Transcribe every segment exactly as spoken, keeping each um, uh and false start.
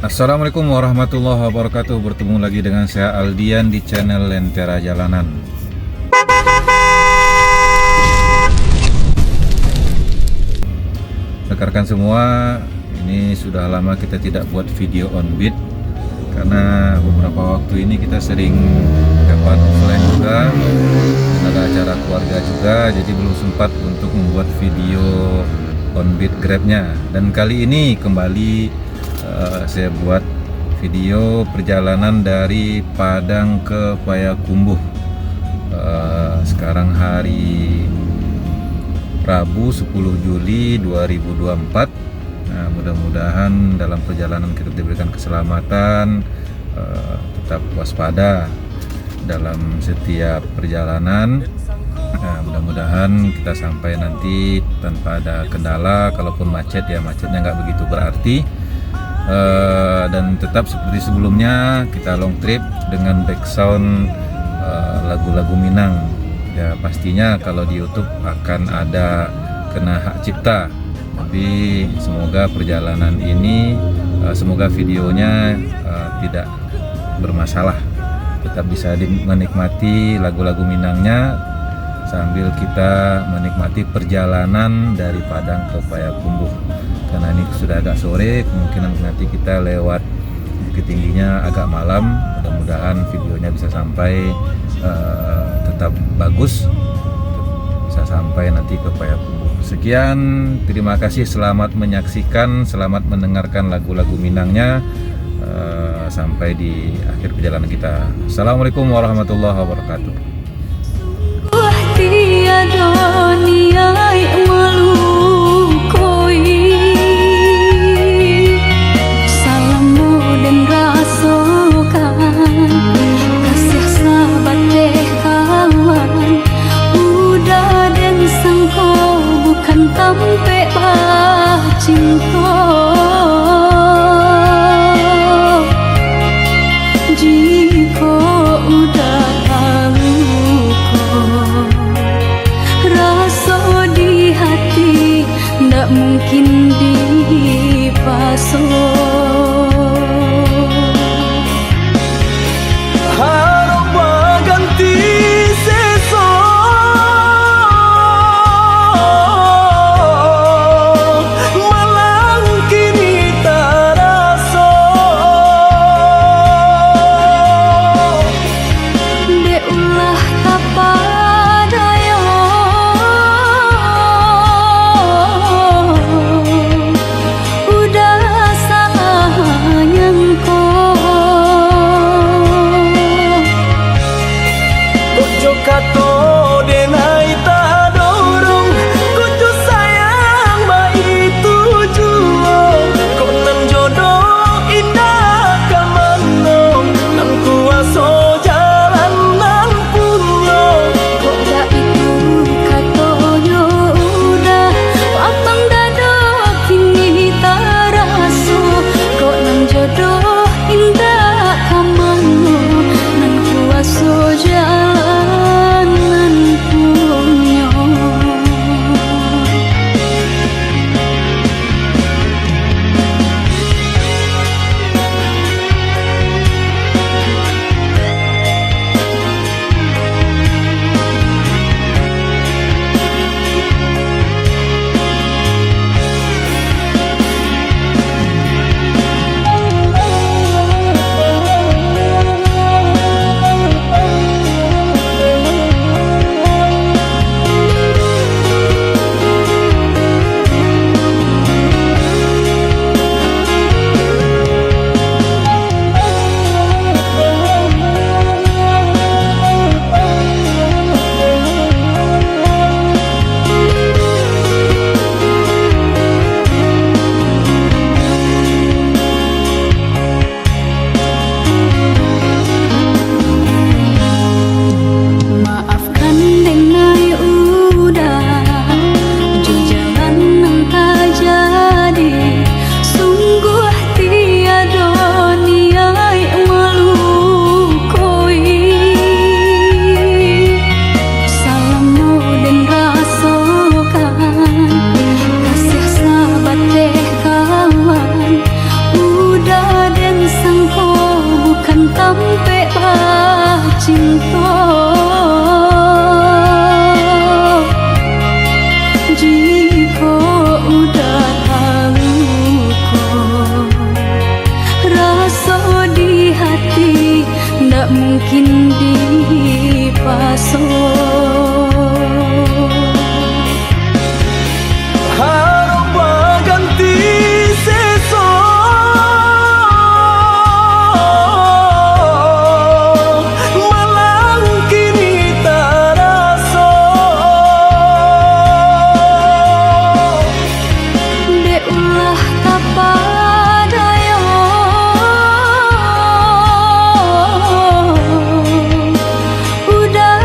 Assalamualaikum warahmatullahi wabarakatuh. Bertemu lagi dengan saya Aldian di channel Lentera Jalanan. Rekan-rekan semua, ini sudah lama kita tidak buat video on beat karena beberapa waktu ini kita sering dapat offline juga, dan ada acara keluarga juga, jadi belum sempat untuk membuat video on beat Grab-nya. Dan kali ini kembali eh, saya buat video perjalanan dari Padang ke Payakumbuh. Eh, sekarang hari Rabu, sepuluh Juli dua ribu dua puluh empat. Nah, mudah-mudahan dalam perjalanan kita diberikan keselamatan, eh, tetap waspada dalam setiap perjalanan. Nah, mudah-mudahan kita sampai nanti tanpa ada kendala. Kalaupun macet, ya macetnya nggak begitu berarti. Eh, dan tetap seperti sebelumnya, kita long trip dengan background, eh, lagu-lagu Minang. Ya, pastinya kalau di YouTube akan ada kena hak cipta. Tapi semoga perjalanan ini, eh, semoga videonya, eh, tidak bermasalah. Tetap bisa di-, menikmati lagu-lagu Minangnya sambil kita menikmati perjalanan dari Padang ke Payakumbuh. Karena ini sudah agak sore, kemungkinan nanti kita lewat Bukittingginya agak malam. Mudah-mudahan videonya bisa sampai, eh, tetap bagus, bisa sampai nanti ke Payakumbuh. Sekian, terima kasih, selamat menyaksikan, selamat mendengarkan lagu-lagu Minangnya. Eh, sampai di akhir perjalanan kita. Assalamualaikum warahmatullahi wabarakatuh. Tiado niaik malukoi, salamo den rasokan, kasiah sabateh kawan, uda den sangko bukan tampek bacinto. Jikok uda taluko, raso di hati ndak mungkin dipaso. Harap baganti seso, malang kini taraso. Dek ulah tapadayo, uda sa Mungkin dipaso. Harap baganti seso, malang kini taraso. Dek ulah tapadayo, udah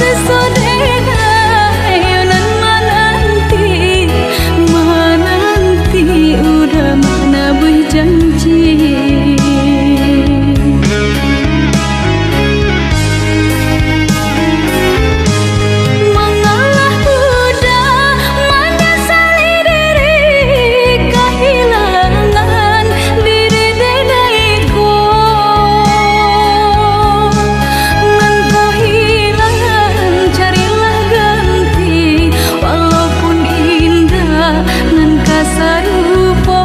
Sodeh nan mananti, mananti urang nabuih janji. Mangalah udah manyasali diri, kahilangan diri denai ko. Nan ko hilang, carilah ganti, walaupun indak nan ka sarupo.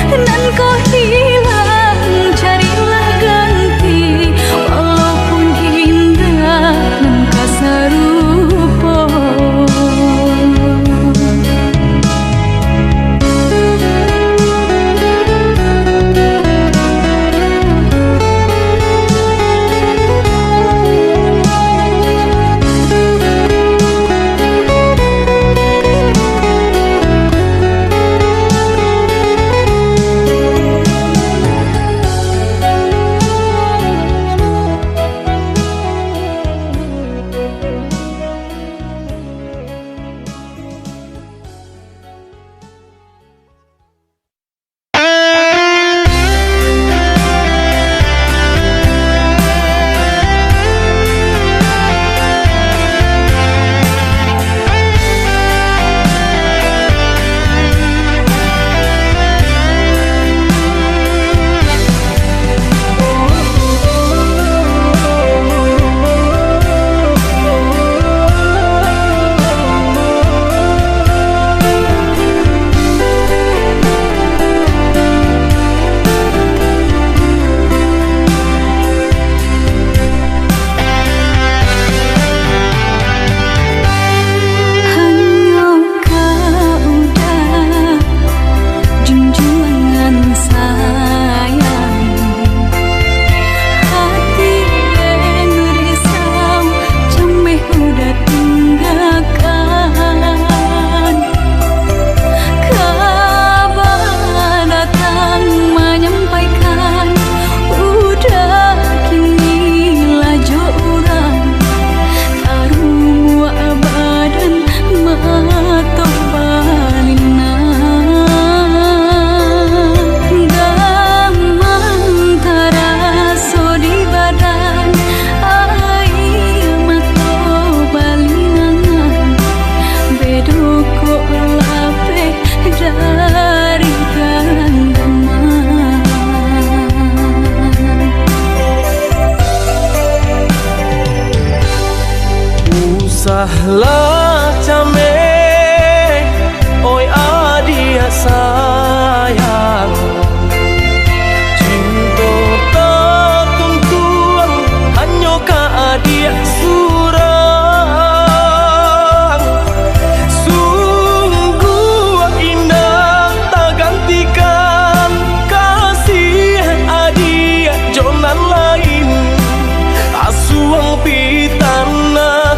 Nan ko hilang, carilah ganti, walaupun indak nan ka sarupo. Hanyo ka udah junjuangan sayang, hati den risau, cameh udah tinggakan. Kaba datang manyampaikan, udah kini lah jo urang, tarumuak badan mato balinang. Gamang taraso di badan, aia mato balinangan, bedo kok lapeh dari ganggaman. Usahlah cameh, oi adiak sayang. Cinto tatuntuang hanyo ka adiak surang. Sungguah indak tagantikan kasih adiak jo nan lain. Asuang pitanah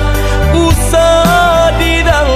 usah didang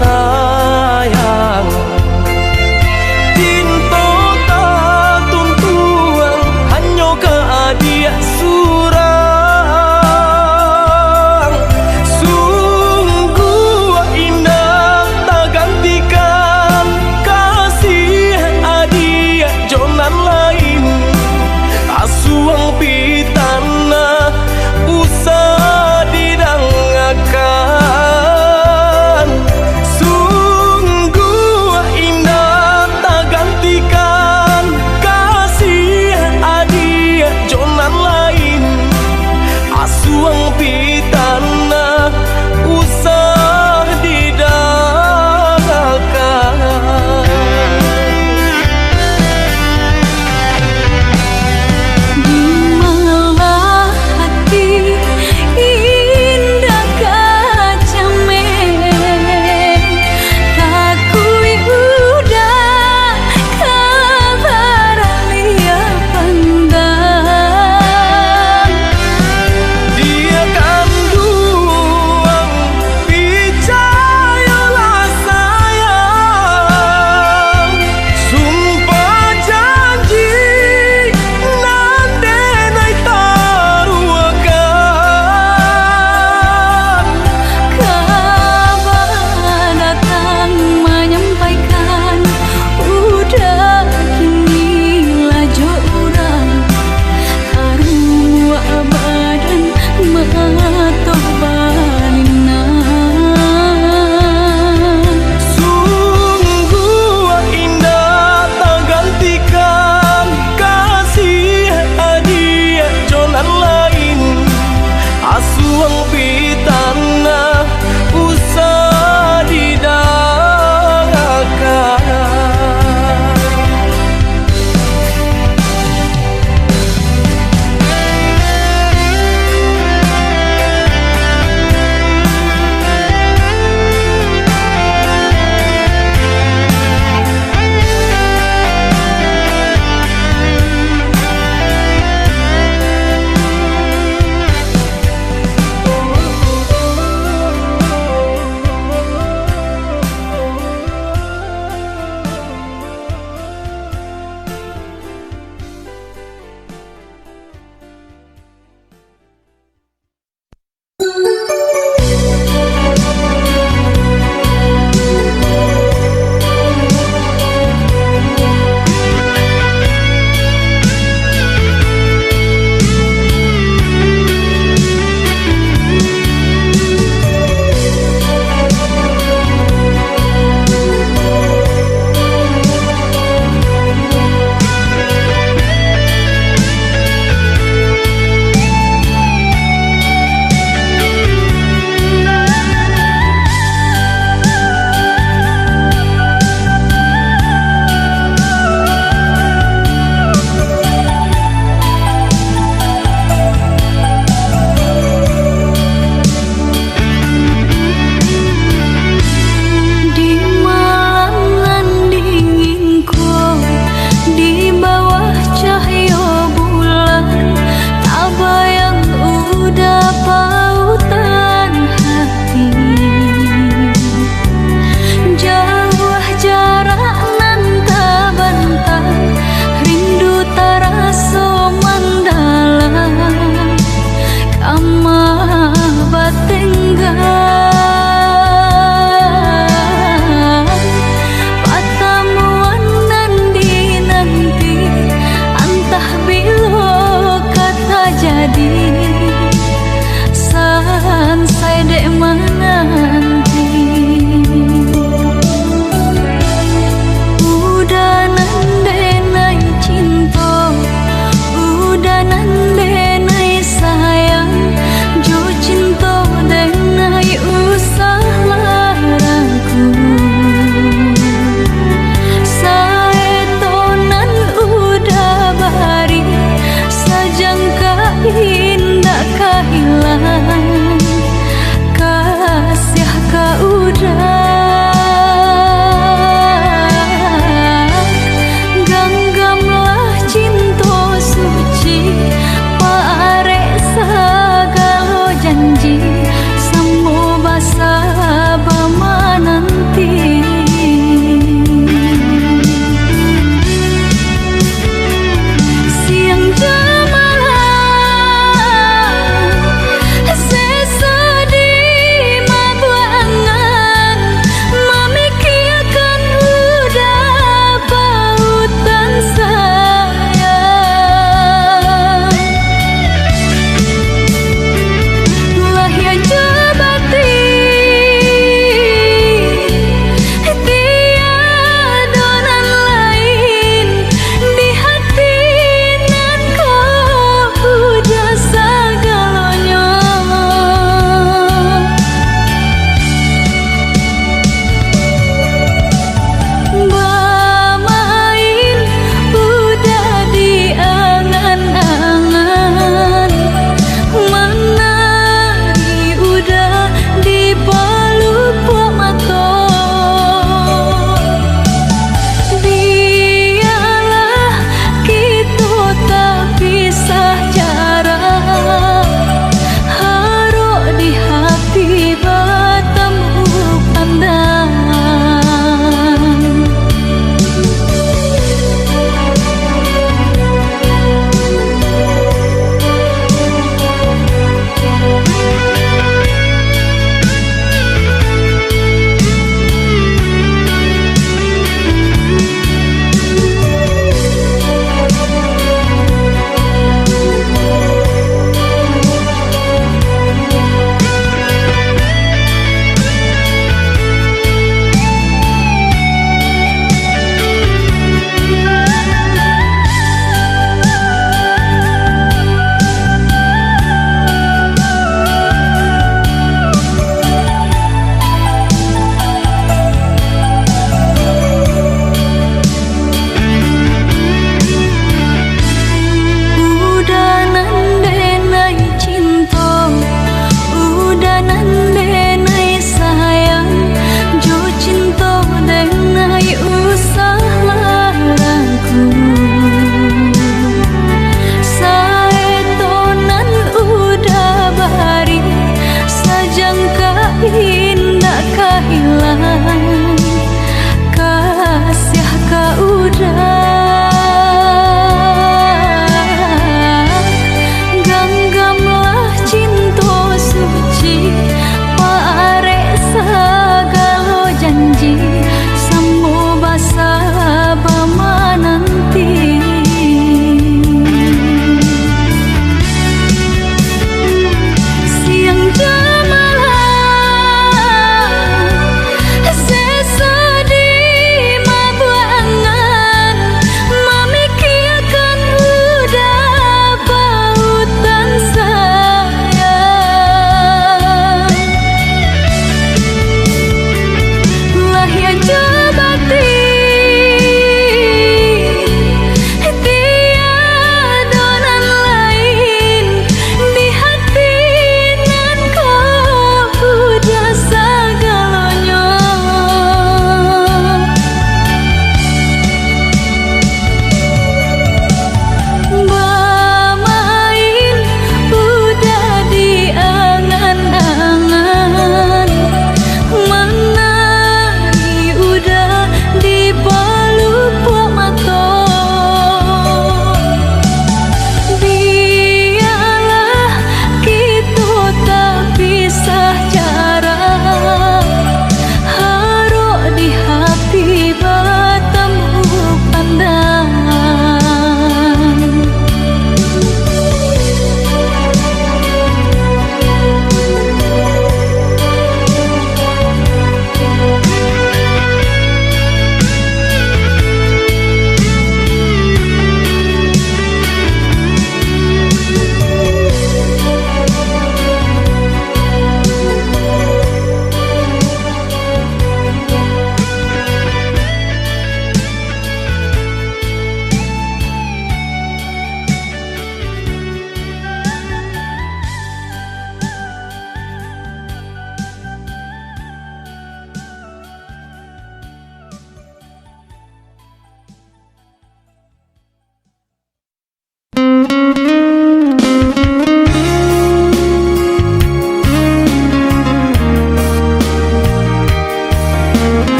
sayang. Cinto tatuntuang hanyo ka adiak surang. Sungguah indak tagantikan kasih adiak jo nan lain. Asuang pitanah usah didangakan.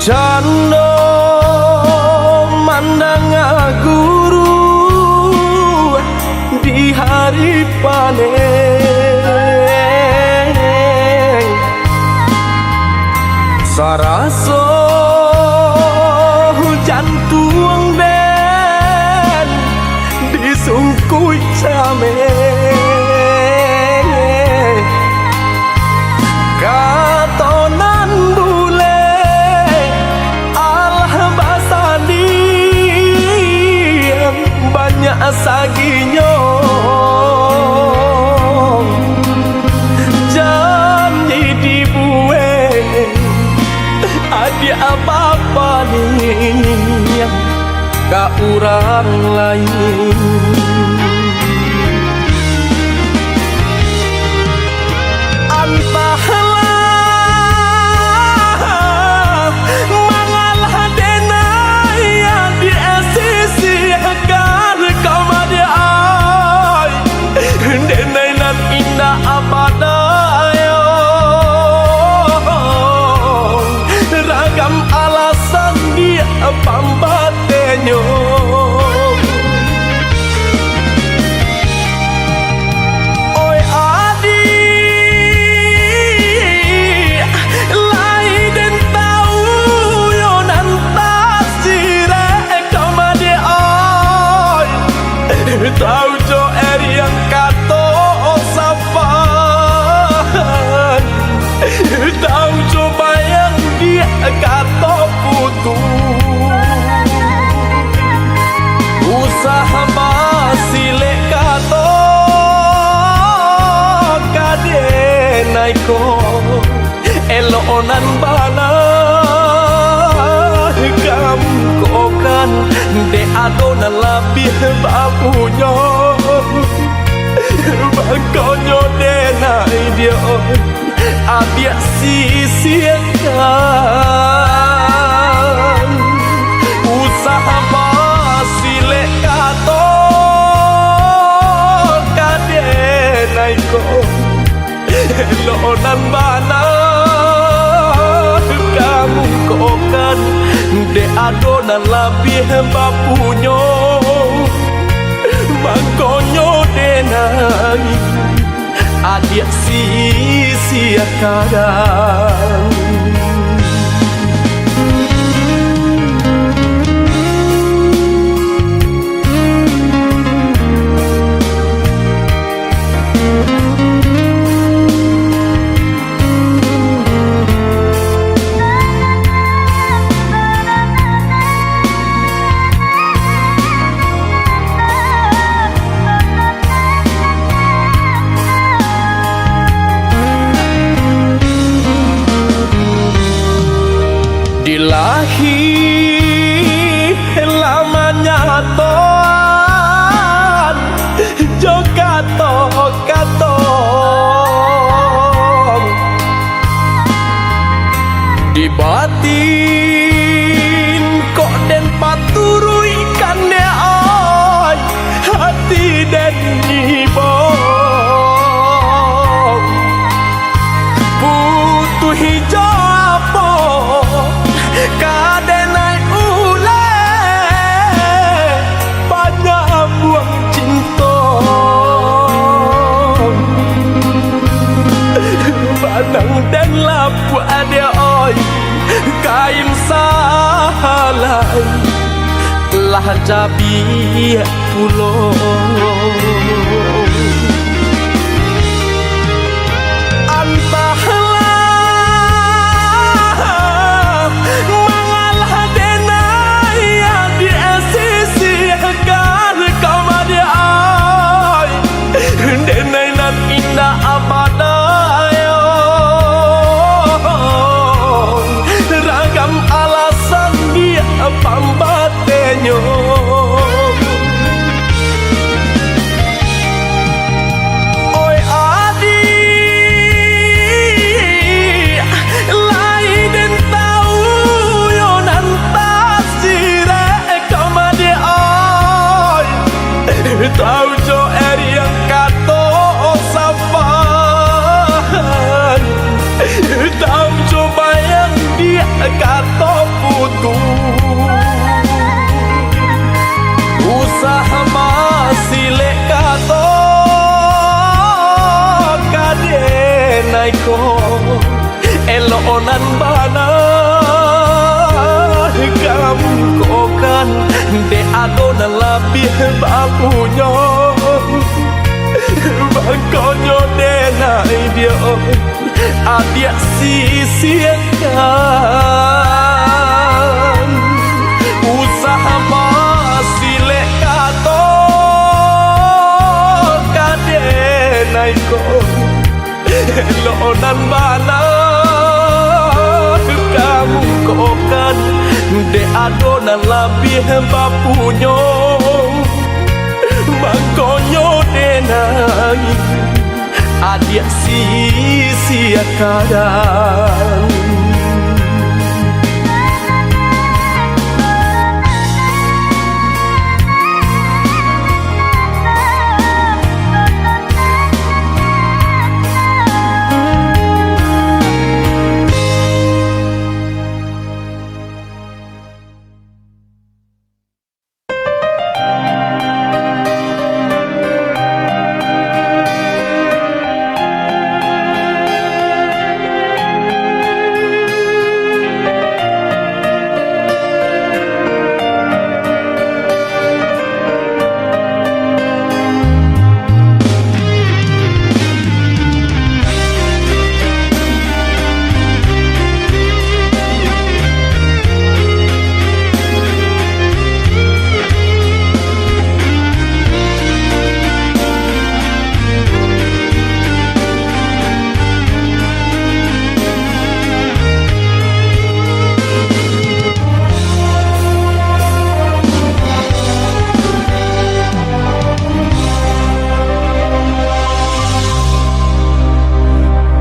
Cando mandanga guru di hari paneh, saraso jantuang den disungkuik cameh. Kato nan bulek, alah basadiang banyak saginyo. Janji dibuek adiak bapaniang ka urang lain. Antahlah mangalah denai adiak sisiakan kamadiak ai. Denai nan indak badayo, ragam alasan diak pambatenyo. Oi adiak, lai den tau yo nan tasirek kamadiak ai. Tau jo eriang kato sapan, tau jo bayang diak kato putuih. Usah basilek kato ka denai ko. Elok nan bana kamukokan, dek ado nan labiah bapunyo. Mangkonyo denai diak, adiak sisiakan. Usah basilek kato ka denai ko. Elok nan bana kamukokan, dek ado nan labiah bapunyo. Mangkonyo denai adiak sisiakan. Di lahia lah manyatoan jo kato-kato. Di batin kok den paturuikkan dek ai, hati den ibo. Putuih jo apo ka denai uleh, panyambuang cinto. Banang den lapuak adiak oi, kain sahalai lah cabiak pulo. Antahlah mangalah denai adiak sisiakan kamadiak ai. Denai nan indak badayo, ragam alasan diak pambatenyo. Ko, elok nan bana kamu ko kan, dek ado nan labiah bapunyo. Mangkonyo denai dio, adiak sisiakan, usah basilek kato ka denai ko. Elok nan bana kamu ko kan, dek ado nan labiah bapunyo. Mangkonyo denai, adiak sisiakan.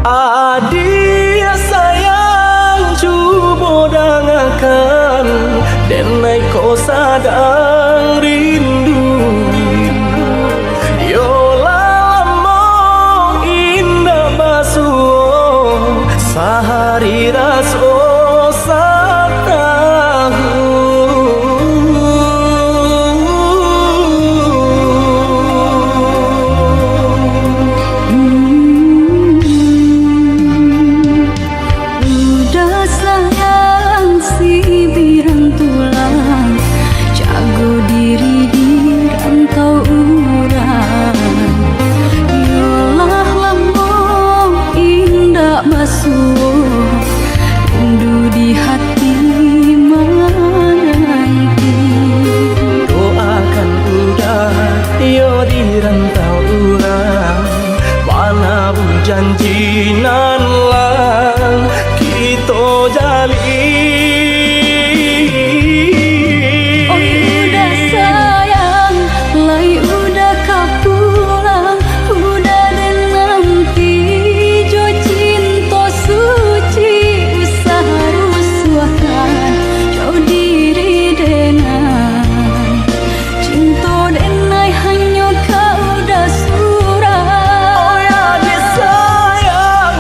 Adiak sayang, cubo dangakan, denai ko sadang rindu. Yo lah lamo indak basuo, sahari raso satahun. Udah sayang si birang tulang, jago diri di rantau urang. Yolah lamo indak basuo, rindu di hati mananti. Doakan udah yo di rantau urang, manabuih janji nan lah kito jalin. Oi udah sayang, lai udah ka pulang, udah den nanti jo cinto suci, usah rusuahkan jo diri denai. Cinto denai hanyo ka udah surang. Oi adiak sayang,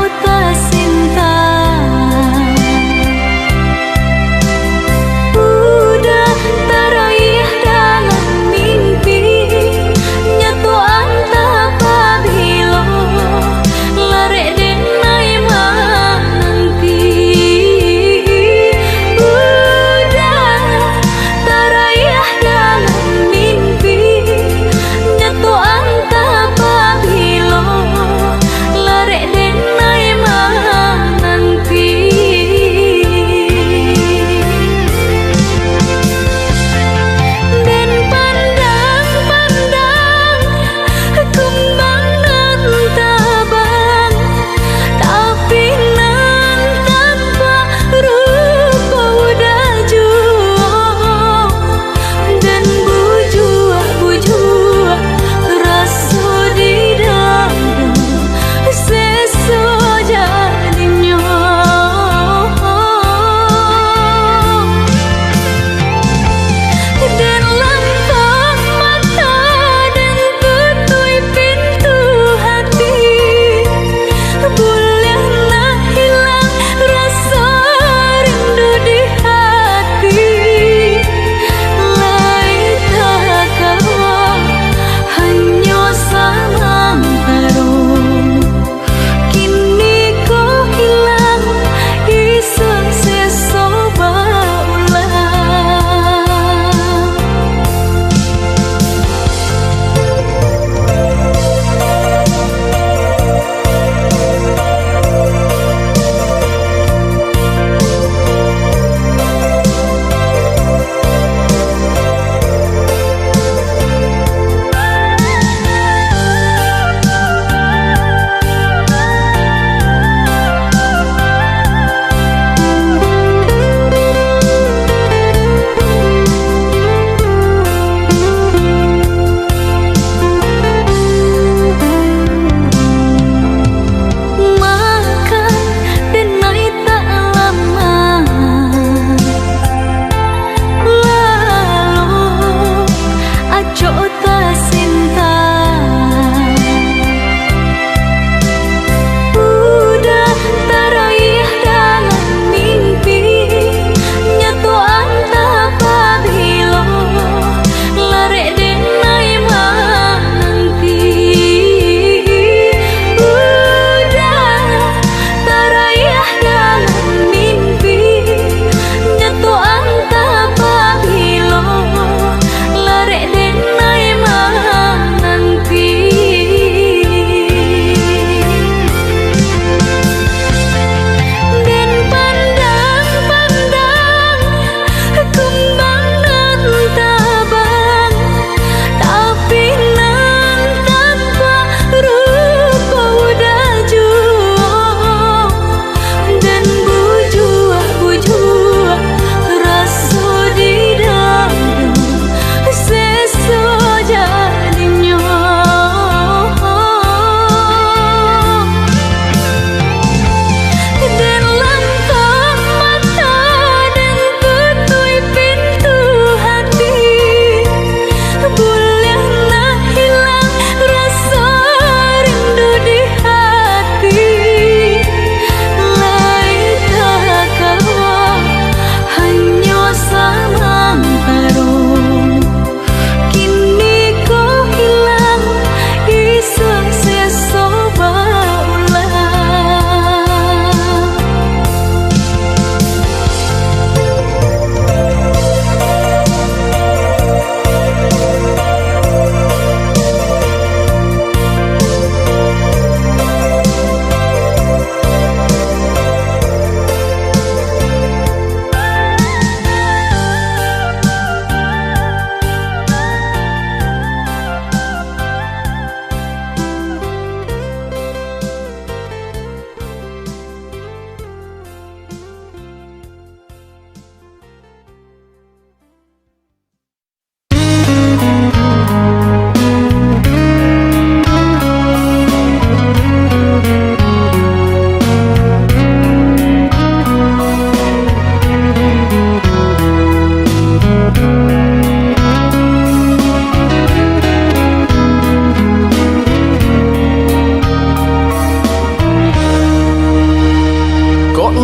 Tasinta, udah tarayah dalam mimpi, nyato antah pabilo, larek denai mananti. Udah tarayah dalam mimpi, nyato antah pabilo, larek denai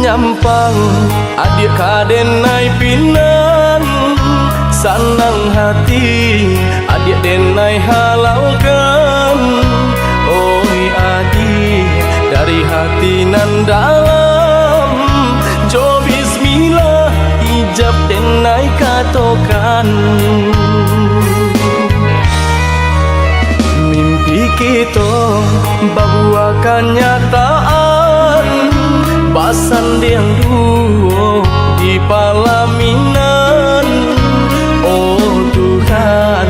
Gampang adiak ka denai pinang, sanang hati adiak denai halaukan. Oi adiak, dari hati nan dalam, jo bismillah ijab denai katokan. Mimpi kito babuah kanyataan, basandiang duo di palaminan. Oh Tuhan,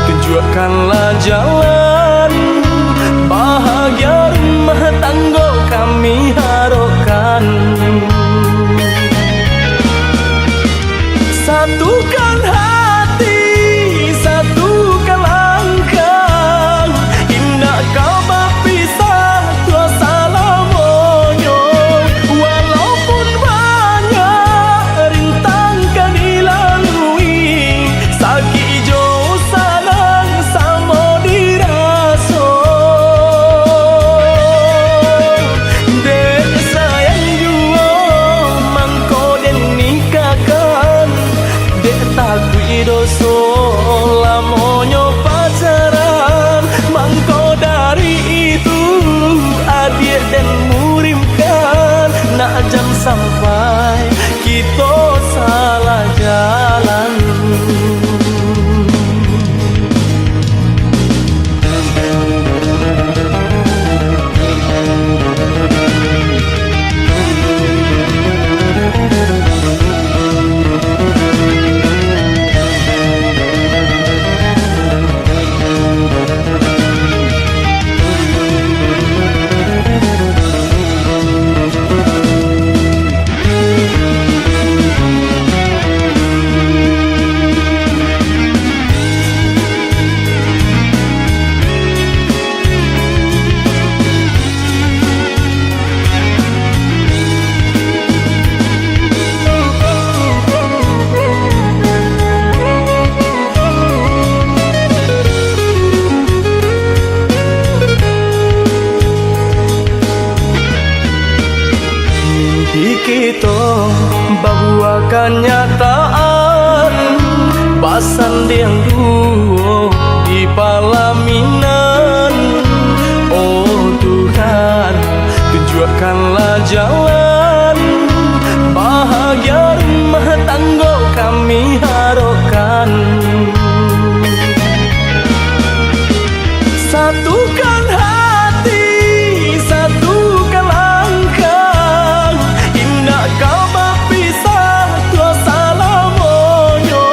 tunjuakkanlah jalan, bahagia rumah tanggo kami harapkan. Satukan hati, satukan langkah, indak ka bapisah tu salamonyo. Walaupun banyak rintang ka dilalui, sakik jo sanang samo diraso. Dek sayang juo mangko den nikahkan, dek takuik doso lamonyo pacaran. Mangko dari itu, adiak den murimkan, nak jan sampai kito salah jalan. Mimpi kito babuah kanyataan, basandiang duo di palaminan. Oh Tuhan, tunjuakkanlah jalan, bahagia rumah tanggo kami harapkan. Satukan hati, satukan langkah, indak ka bapisah tu salamonyo.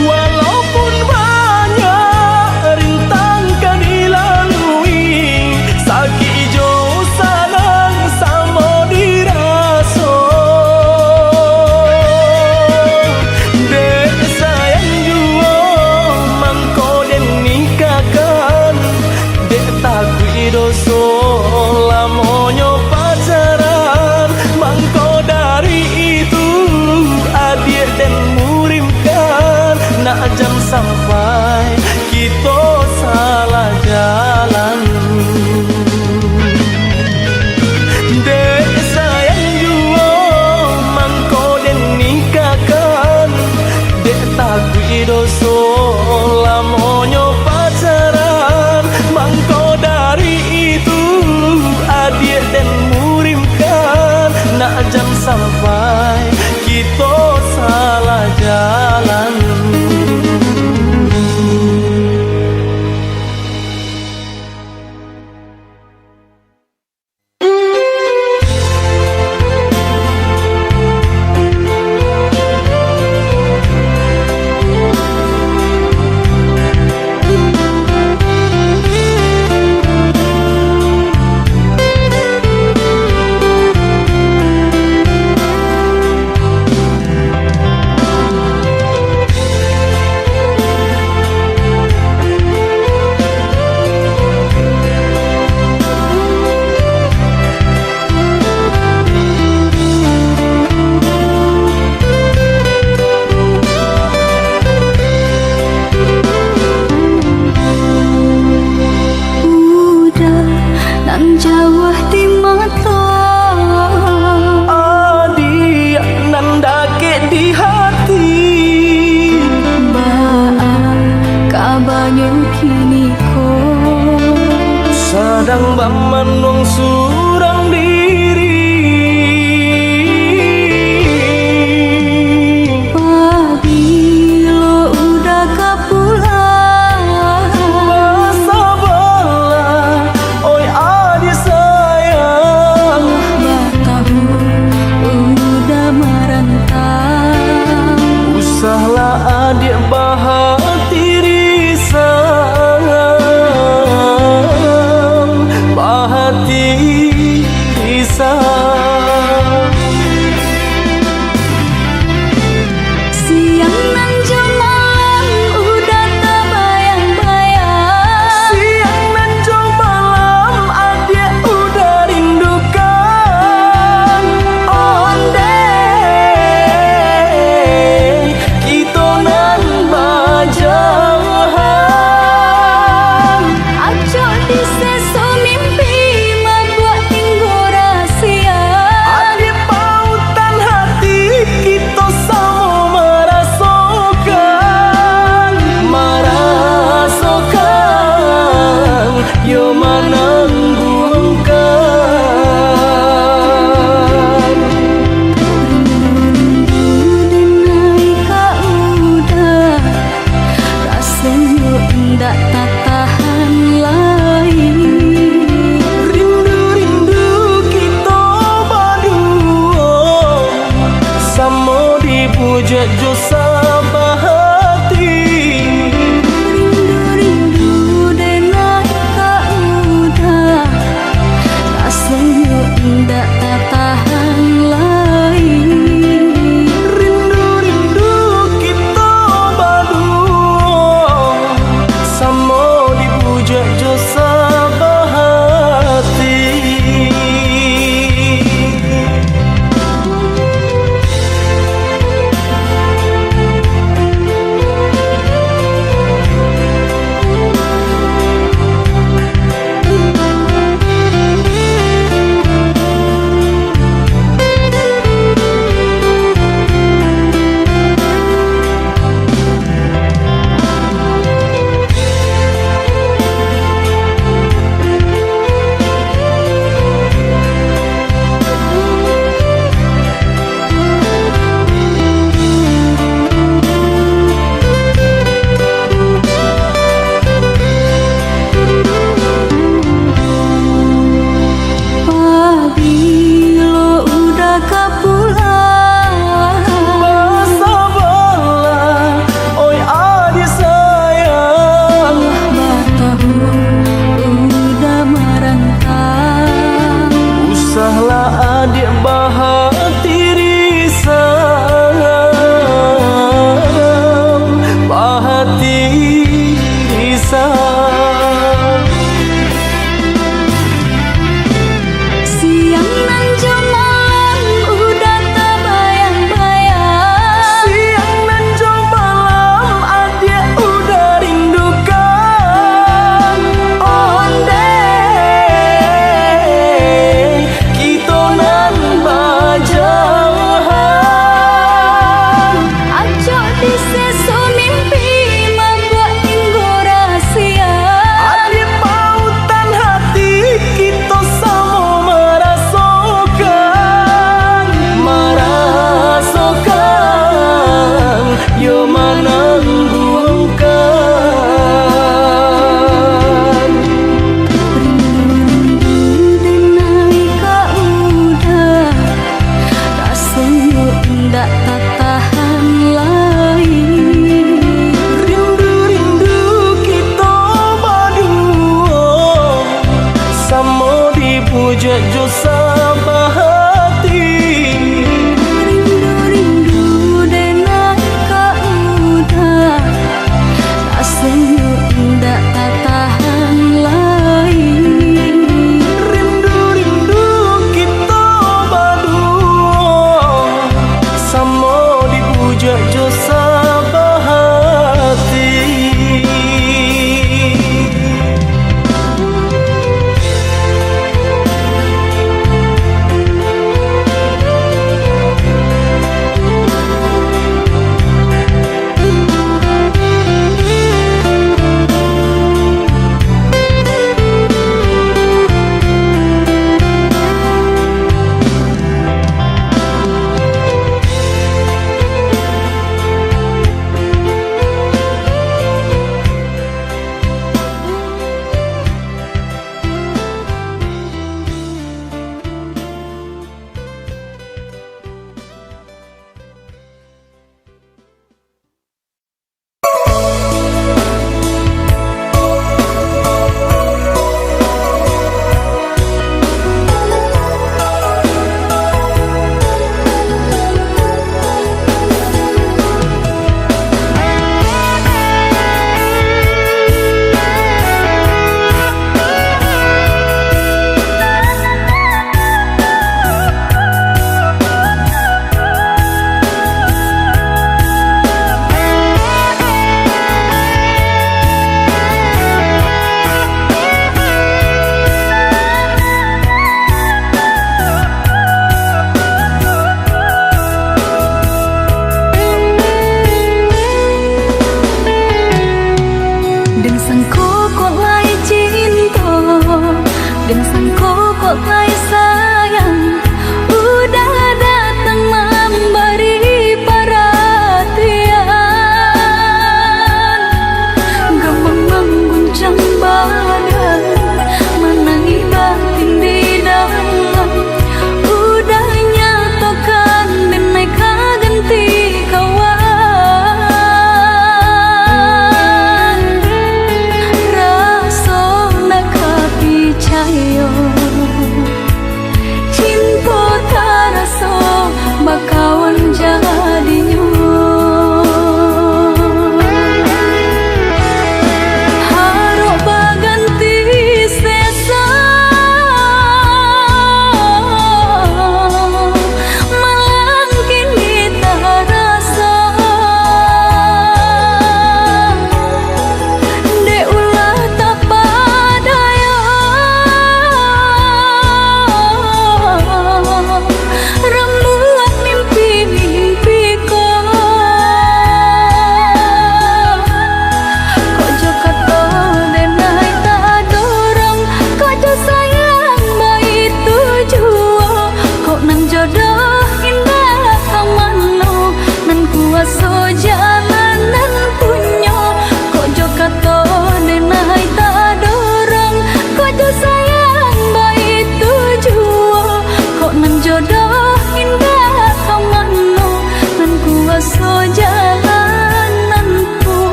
Walaupun banyak rintang ka dilalui, sakik jo sanang samo diraso. Nong surang diri. Pabilo Uda ka pulang, basabarlah, oi adik sayang. Batahun Uda marantau. Usahlah adik bahati risau, bahati risau. Siang nan jo malam Uda tabayang-bayang. Siang nan jo malam adik Uda rindukan. Ondeh kito nan bajauhan. Acok di seso mimpi, mabuak tinggo rasia. Adik pautan hati, kito samo marasokan, marasokan, yo manangguangkan. Rindu-rindu denai ka Uda, rasonyo indak tatahan lai. Rindu-rindu kito baduo, samo dibujak jo sabahati. Rindu-rindu denai ka Uda, rasonyo indak tatahan lai. Rindu-rindu kito baduo, samo dibujak jo sabahati.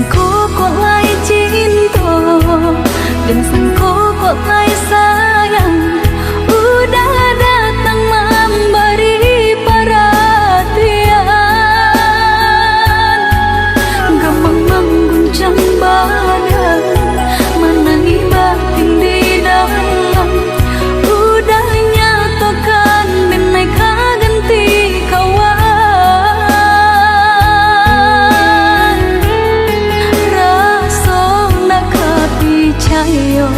Kok lai cinto, dan sangko kok lai sayang, udah datang mambari paratian. Gamang mangguncang badan, manangih batin di dalam. Udah nyatokan, den ai ka ganti kawan. Raso ndak ka picayo.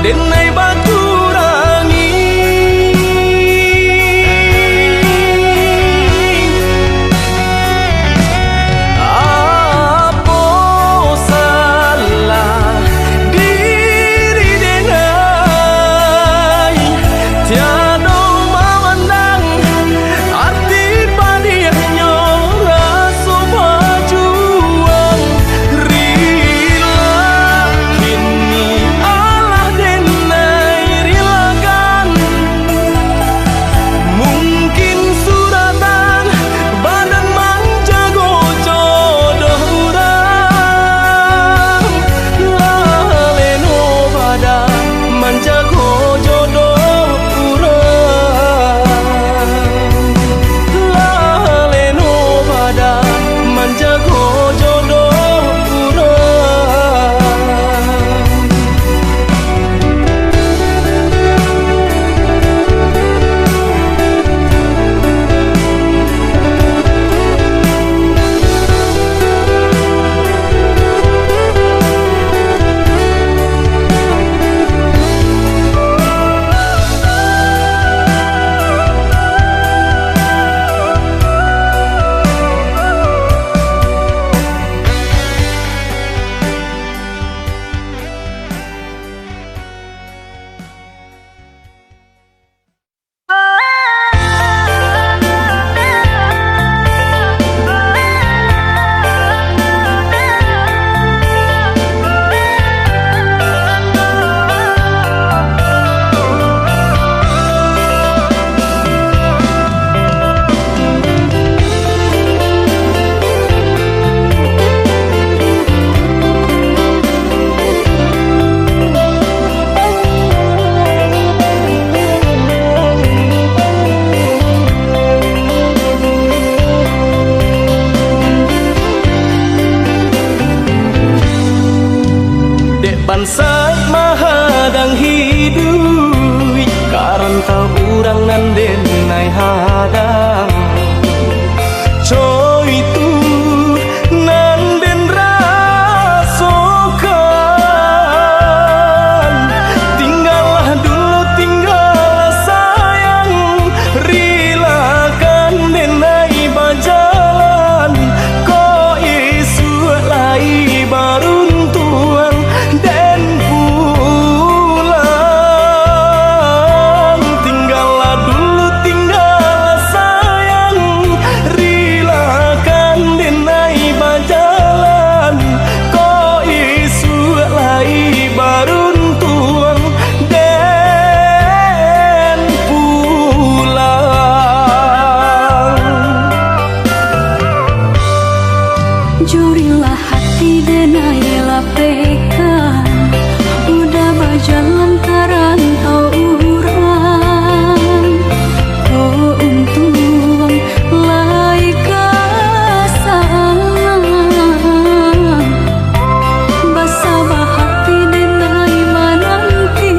Denai baturangi, apo salah diri denai? Tiado mamandang arti padiahnyo raso bajuang. Rila kini alah denai rilakan. Mungkin suratan badan manjago jodoh urang. Laleno badan manjago jodoh urang. Laleno badan manjago jodoh urang. Dek bansaik mahadang hiduik, ka rantau urang nan den ai hadang. Co itu nan den rasokan, tinggalah dulu, tinggalah sayang, rilakan den ai bajalan, kok isuak lai baruntuang den pulang. Tinggalah dulu, tinggalah sayang, rilakan den ai bajalan, kok isuak lai baruntuang den pulang. Jurilah hati den ai lapehkan, udah bajalan ka rantau urang. Ko untuang lai ka sana. Basabah hati den ai mananti,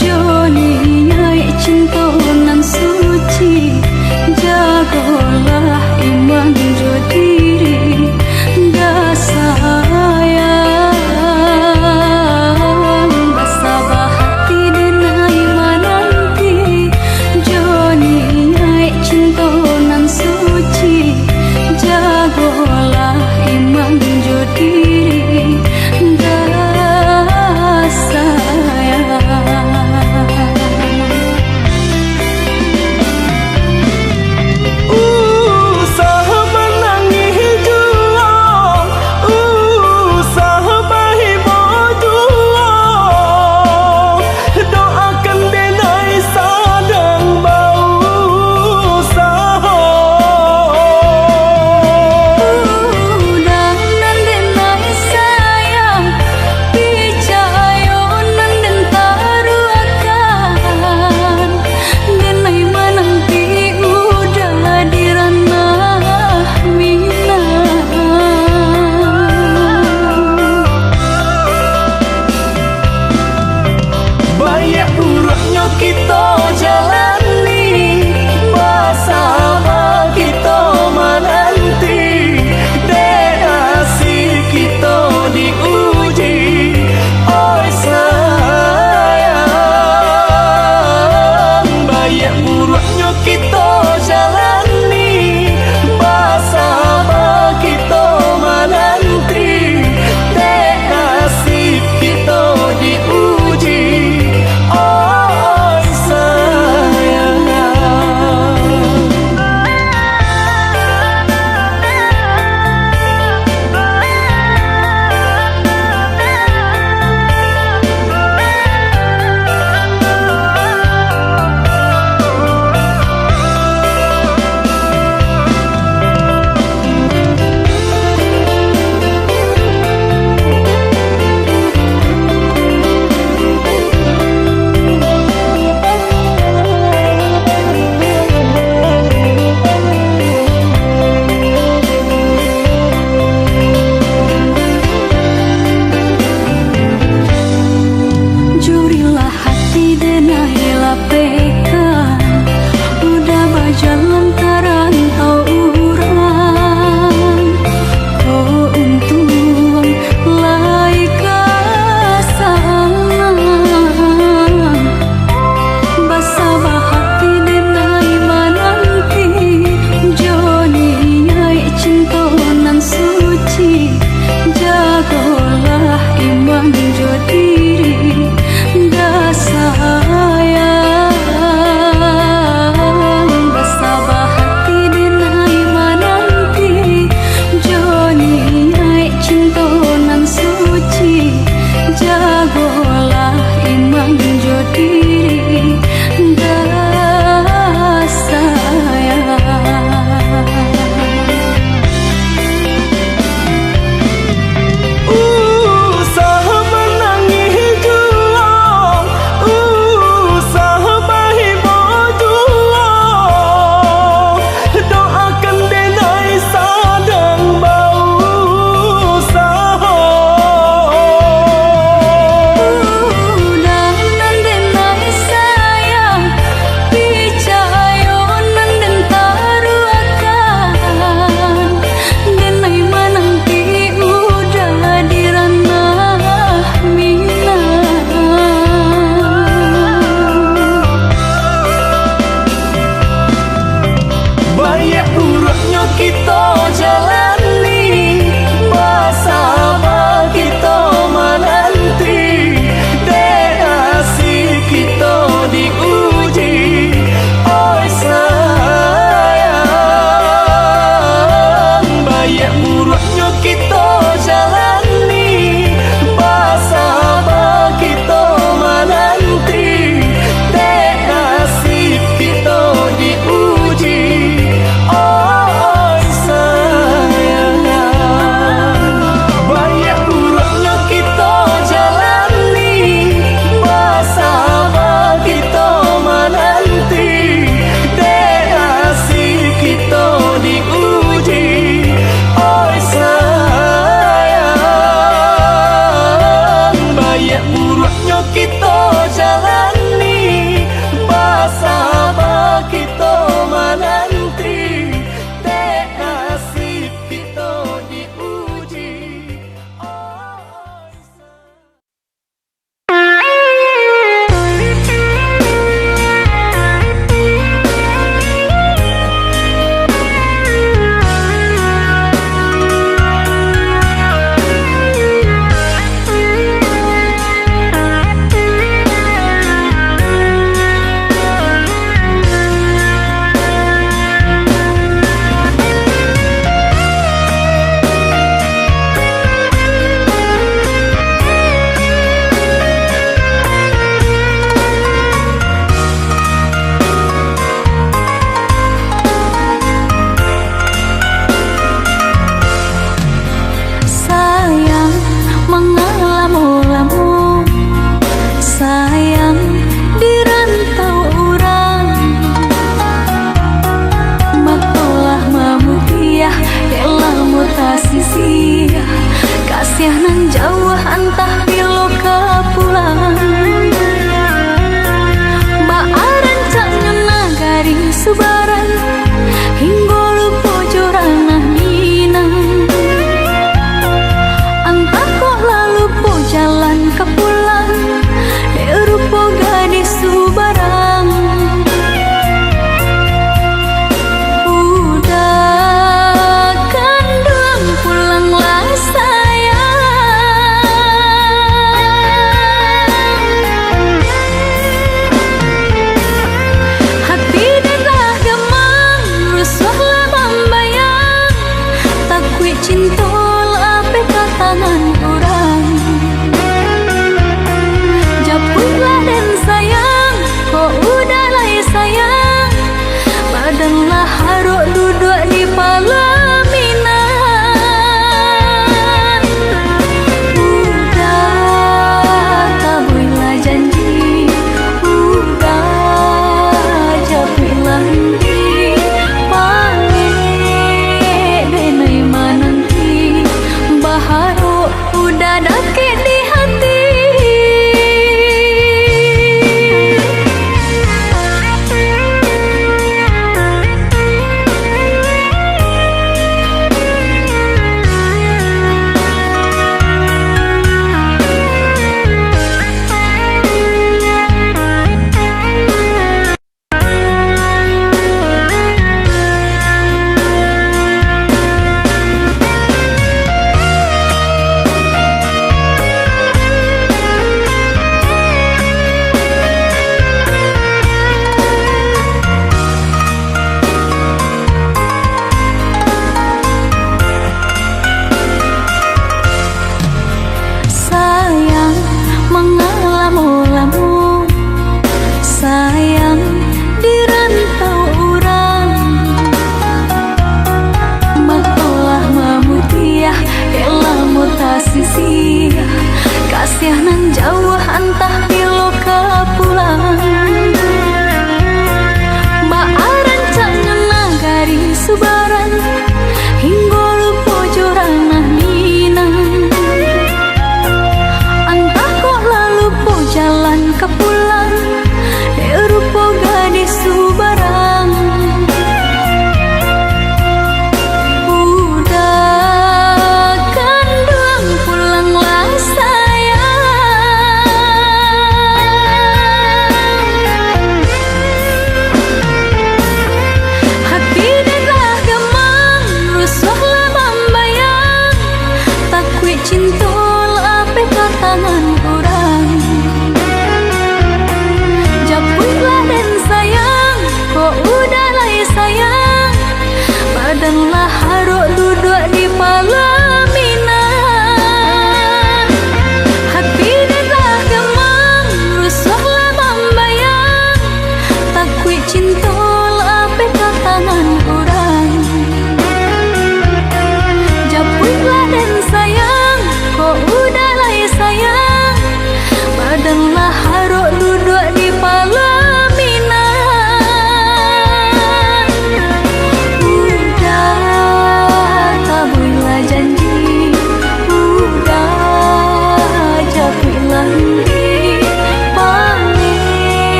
jo niaik cinto nan suci, jagolah iman jo diri, dah sayang. Basabah hati den ai mananti, jo niaik cinto nan suci, jagolah iman jo diri, dah sayang. Usah manangih juo, usah bahibo juo, doakan den ai sadang bausaho. Udah nan den ai sayang, picayo nan den taruahkan, den ai mananti udah di ranah Minang. Baiak buruaknyo kito jalani, basabah kito mananti, dek nasib kito diuji, oi sayang.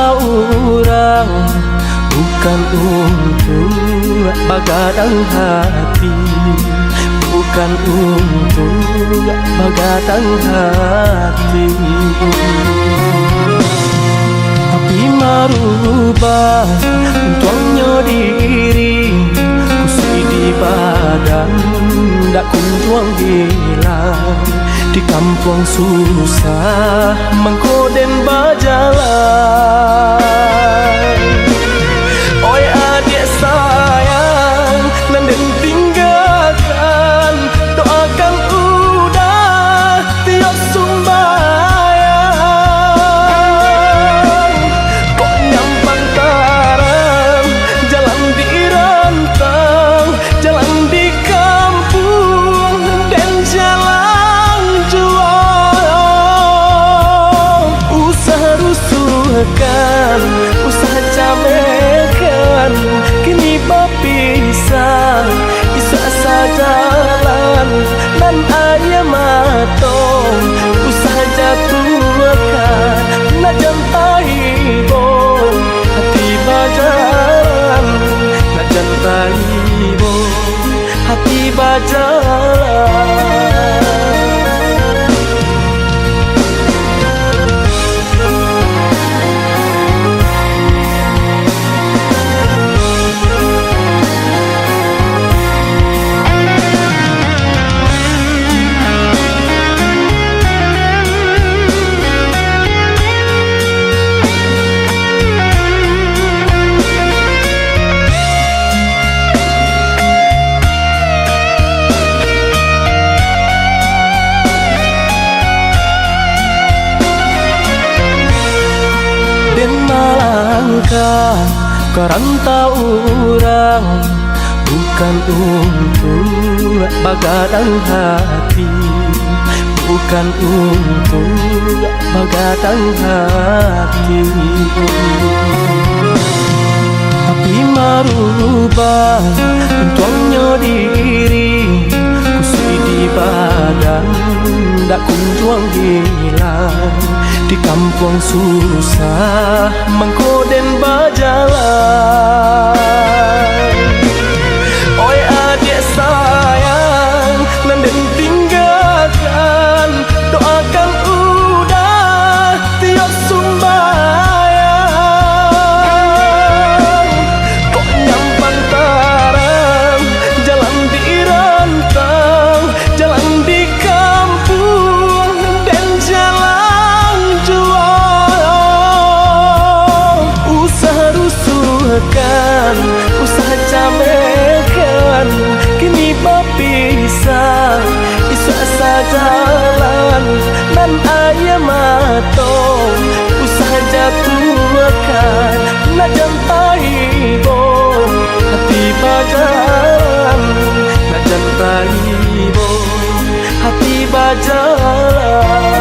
Urang bukan untuak bagadang hati, bukan untuak bagadang hati. Tapi marubah untuangnyo diri, kusuik di badan dak kunjuang hilang. Di kampuang susah mangko den bajalan. Oi adiak sayang, nan den tinggakan, doakan udah tiok sumbayang. Kok nyampang tarang jalan di rantang, jalan di kampuang, den jalan juo. Usah rusuahkan, usah camehkan, kini bapisah, isuak sajalan nan aia mato. Usah jatuahkan, nak jan taibo, hati bajalan, nak jan taibo, hati bajalan. Den malangkah ka rantau urang, bukan untuak bagadang hati, bukan untuak bagadang hati. Tapi marubah untuangnyo diri, kusuik di badan dak kunjuang hilang. Di kampuang susah mangko den bajalan. Oi adiak sayang, nan den tinggakan, doakan udah tiok sumbayang. Kok nyampang tarang jalan di rantang, jalan di kampuang, den jalan juo. Usah rusuahkan, usah camehkan, kini bapisah, isuak sajalan nan aia mato. Usah jatuahkan, nak jan taibo, hati bajalan, nak jan taibo, hati bajalan.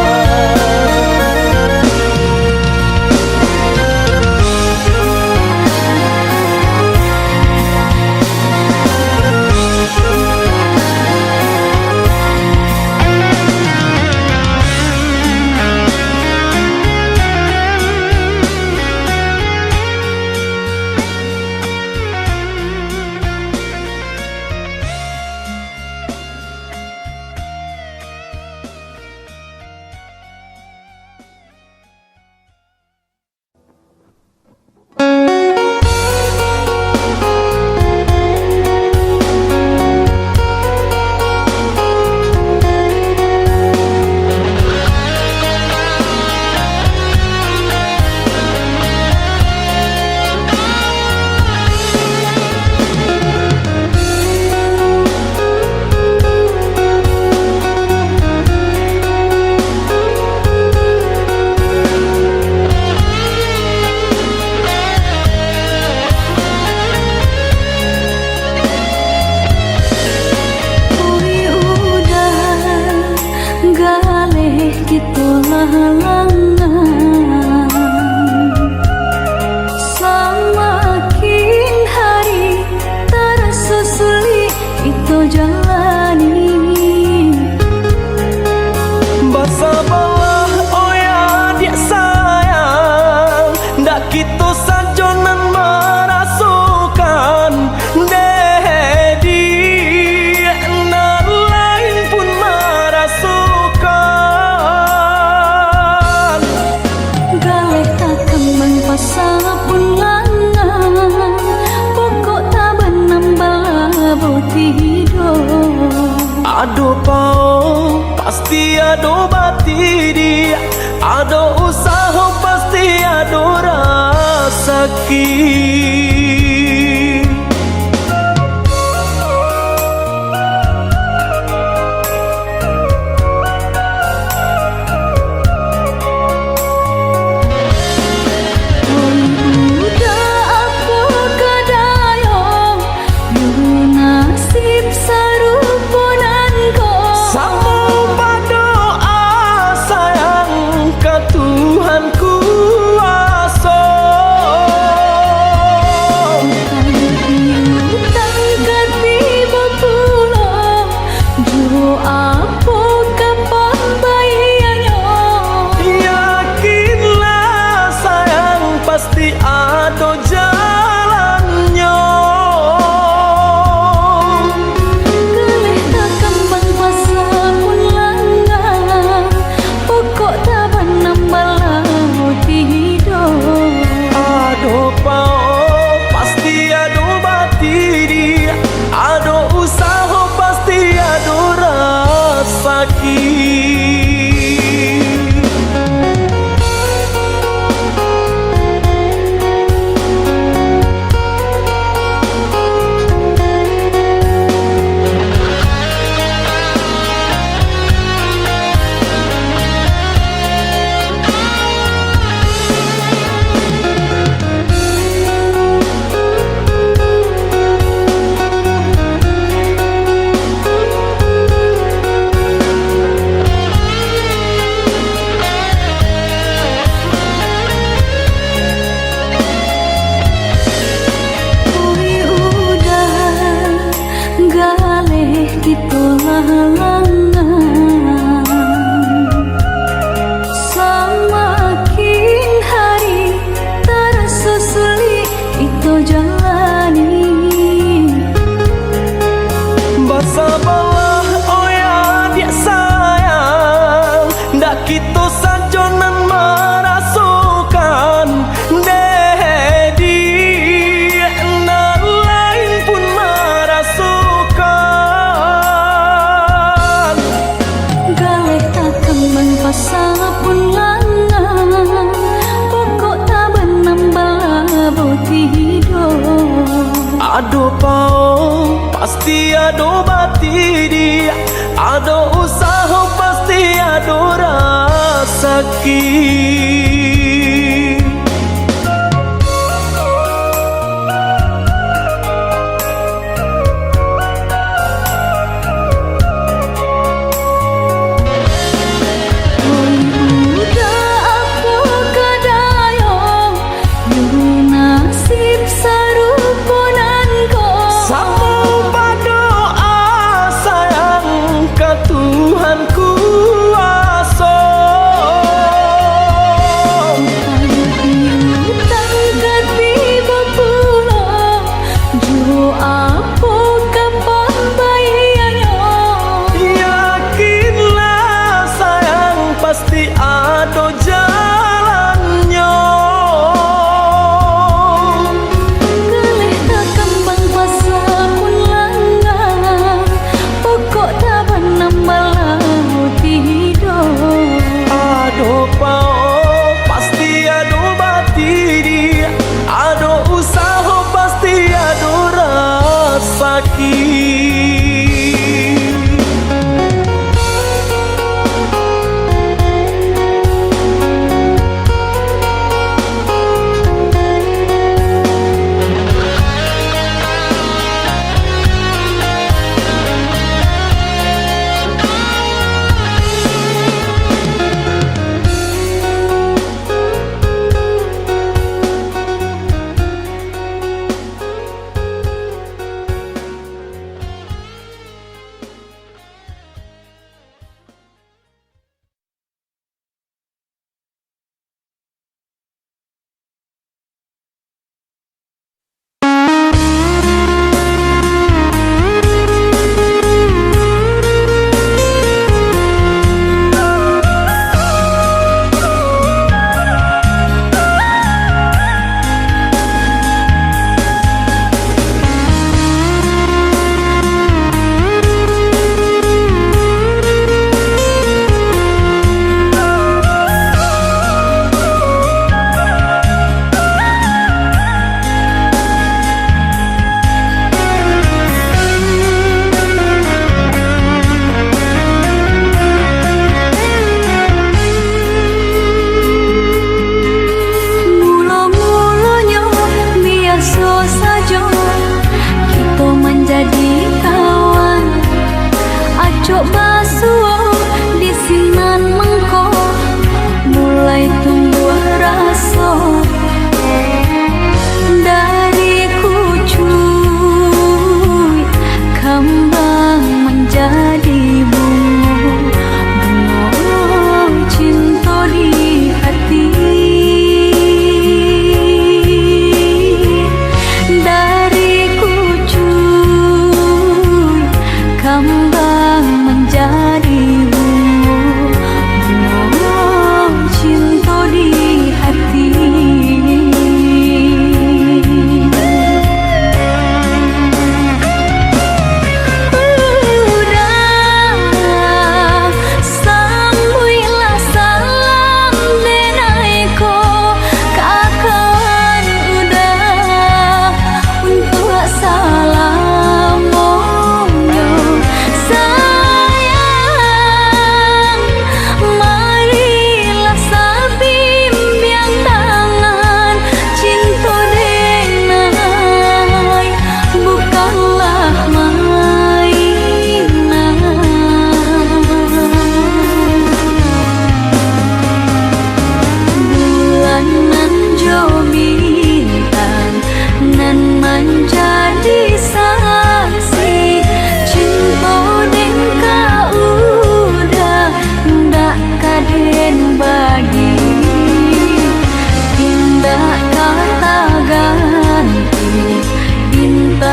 Oi udah, galeh kito lah langang. Samakin hari taraso sulik kito jalani. Basabalah, oi adiak sayang, ndak kito Ado batidi, ado usaho, pasti ado rasaki. Oi budak, apo ka dayo, yo nasib sarupo nan ko. Samo badoa sayang ka Tuhan kuaso. Utang piutang ka tibo pulo, jo apo ka pambayia nyo? Yakinlah sayang, pasti ado jalannyo. Galeh takambang pasa pun langah, pokok tabanam bala tido. Ado paok, pasti ado batidi, ado usaho, pasti ado rasaki. Oi uda, galeh kito lah langah. Samakin hari taraso sulik kito jalani. Basabalah, oi adiak sayang, ndak kito sajo nan marasokan, dek di nan lain pun marasokan. Galeh takambang pasa pun langah, pokok tabanam bala tido. Ado paok, pasti ado batidi, ado usaho, pasti ado rasaki. Oi budak, apo ka dayo, yo nasib sarupo nan ko. Samo badoa sayang ka Tuhan kuaso. Utang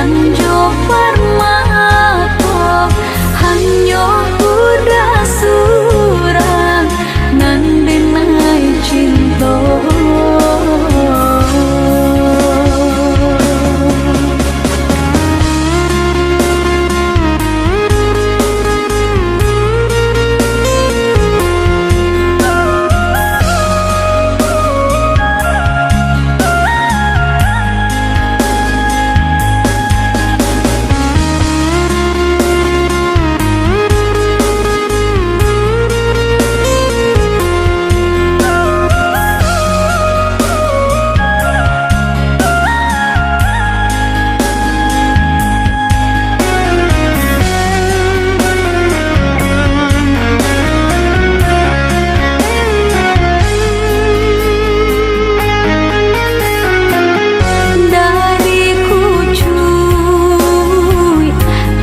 Jo parmato, hanyo udah surang nan denai cinto. Dari kucuik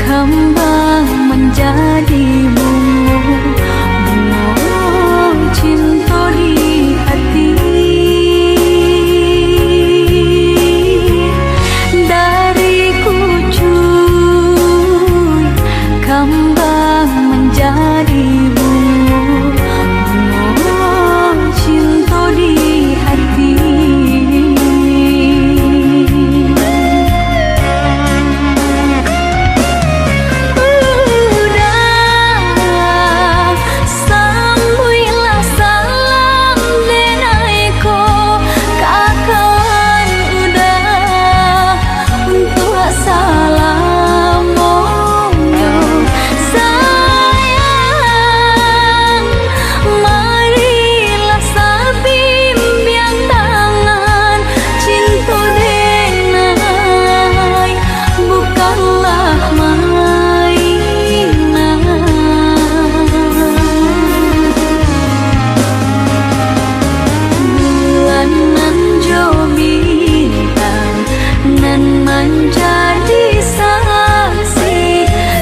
kambang manjadi bungo, bungo cinto di hati. Dari kucuik kambang manjadi bungo, bungo cinto di hati. Udah, sambuiklah salam denai ko, ka kawan udah untuak salamonyo. Sayang, marilah sabimbiang tangan, cinto denai bukanlah mainan. Bulan nan jo bintang nan manjadi saksi,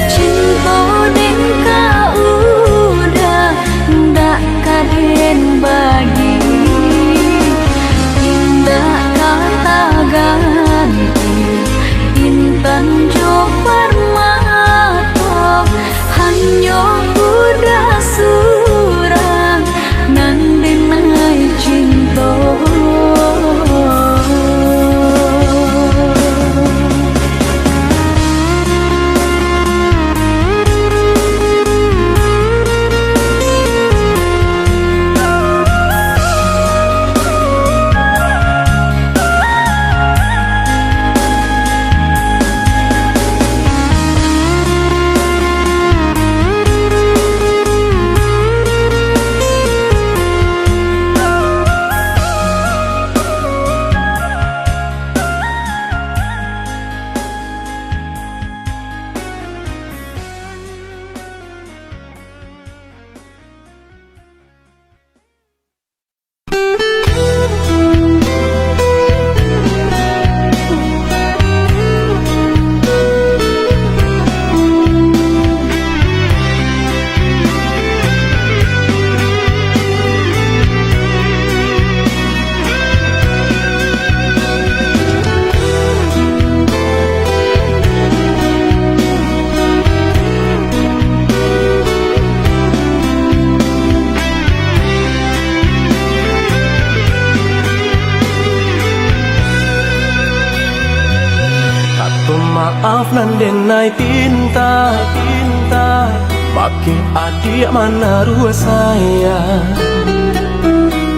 cinto den ka udah, indak ka den bagi, indak ka taganti. Intan jo parmato, hanyo udah surang nan denai cinto. Kato maaf nan denai pinta, pinta, bakeh adiak manaruah sayang.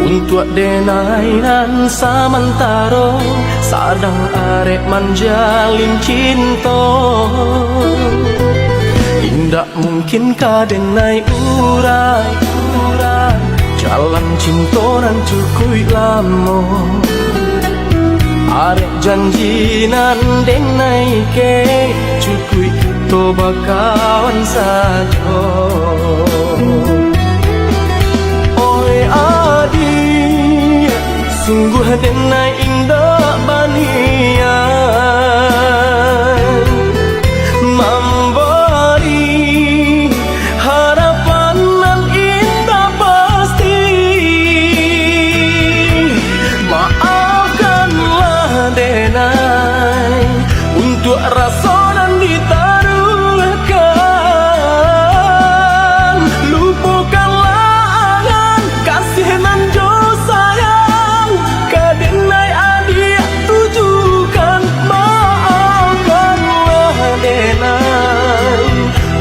Untuak denai nan samantaro sadang arek manjalin cinto, indak mungkin ka denai urai, urai jalan cinto nan cukuik lamo. Arek janji nan denai kek, cukuik kito bakawan sajo. Oi adiak, sungguah denai indak baniat mambari harapan nan indak pasti. Maafkanlah denai, Untuak raso nan ditaruahkan, lupokanlah angan kasih nan jo sayang. Ka denai adiak tujukan, maafkanlah denai.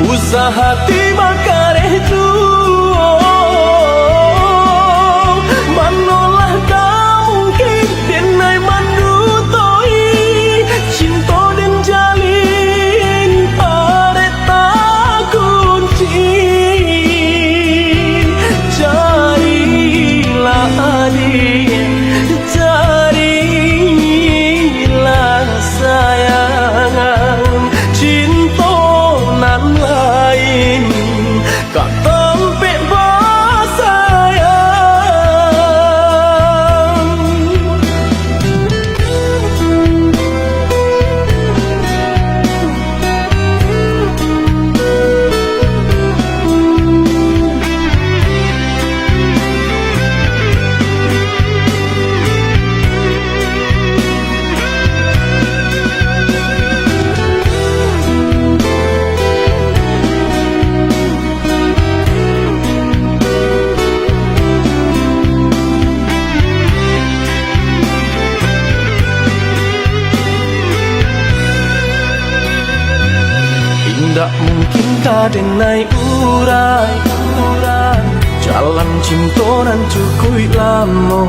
Usah hati bakareh juo. Manolah ka mungkin denai mandutoi cinto den jalin, arek takunci. Carilah adiak, carilah sayang, cinto nan lain, ka tampek basayang. Indak mungkin ka denai urai, urai jalan cinto nan cukuik lamo.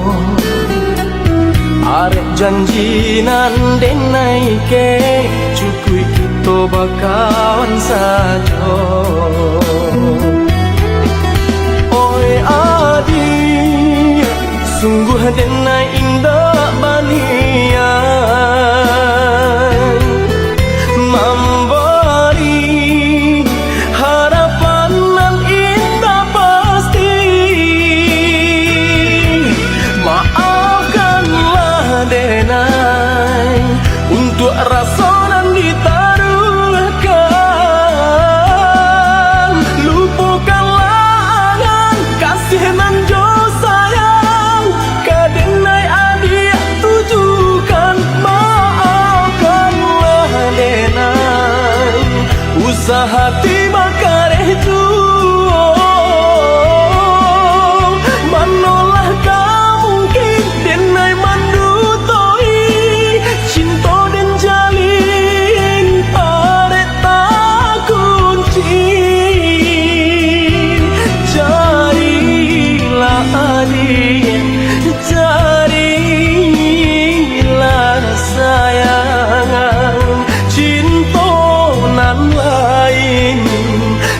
Arek janji nan denai kek, cukuik kito bakawan sajo. Oi adiak, sungguah denai indak baniat mambari harapan nan indak pasti. Maafkanlah denai untuak raso nan ditaruahkan. Lupokanlah angan kasih nan jo sayang. Ka denai adiak tujukan, maafkanlah denai. Usah hati bakareh juo. Manolah ka mungkin denai mandutoi cinto den jalin, arek takunci. Carilah adiak, carilah sayang, cinto nan lain,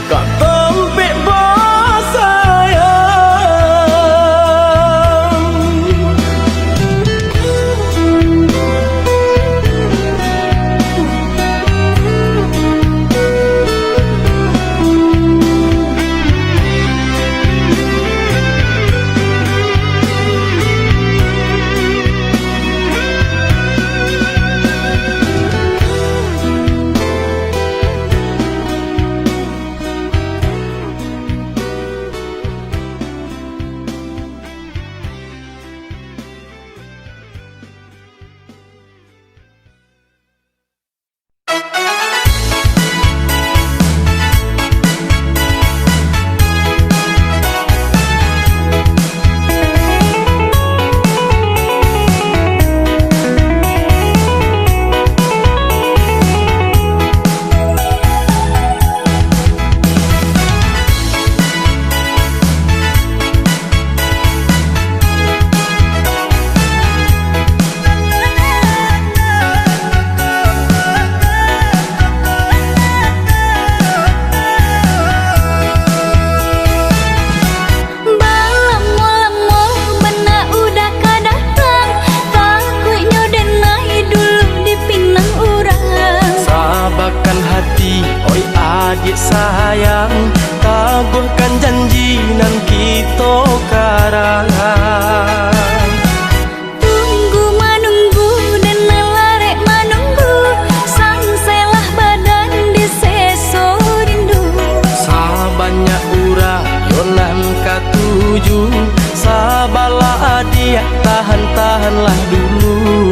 ka tampek basayang. Balamo-lamo bana udah ka datang, takuiknyo denai dulu dipinang urang. Sabakan hati, oi adiak sayang, taguahkan janji nan kito karang. Tunggu manunggu, denai larek manunggu, sansailah badan diseso rindu. Sabanyak urang yo nan katuju, sabalah adiak, tahan-tahanlah dulu.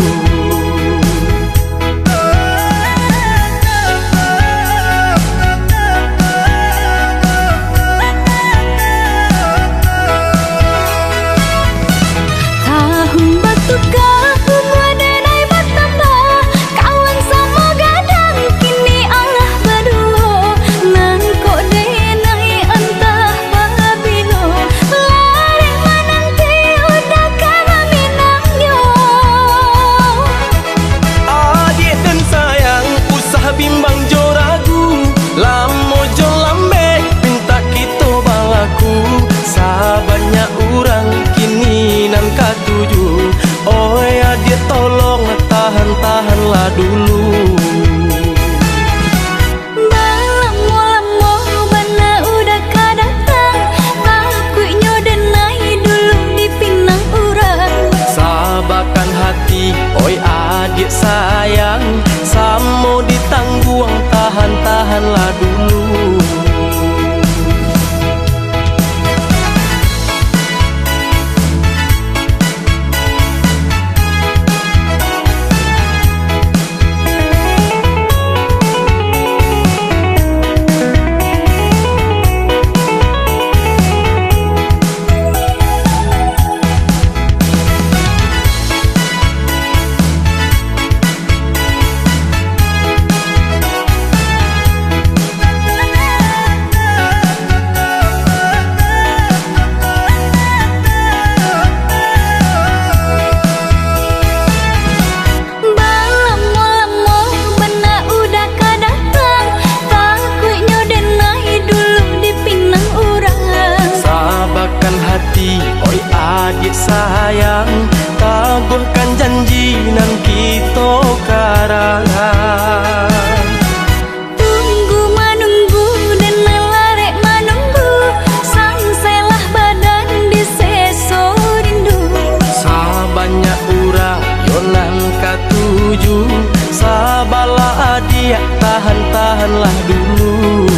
Yak, tahan-tahanlah dulu.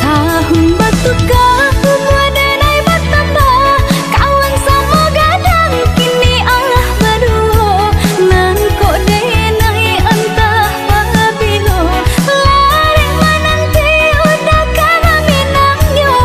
Tahun batuka, umua denai batambah, kawan samo gadang kini alah baduo. Nan kok denai antah pabilo, lareh mananti udah kana minangnyo.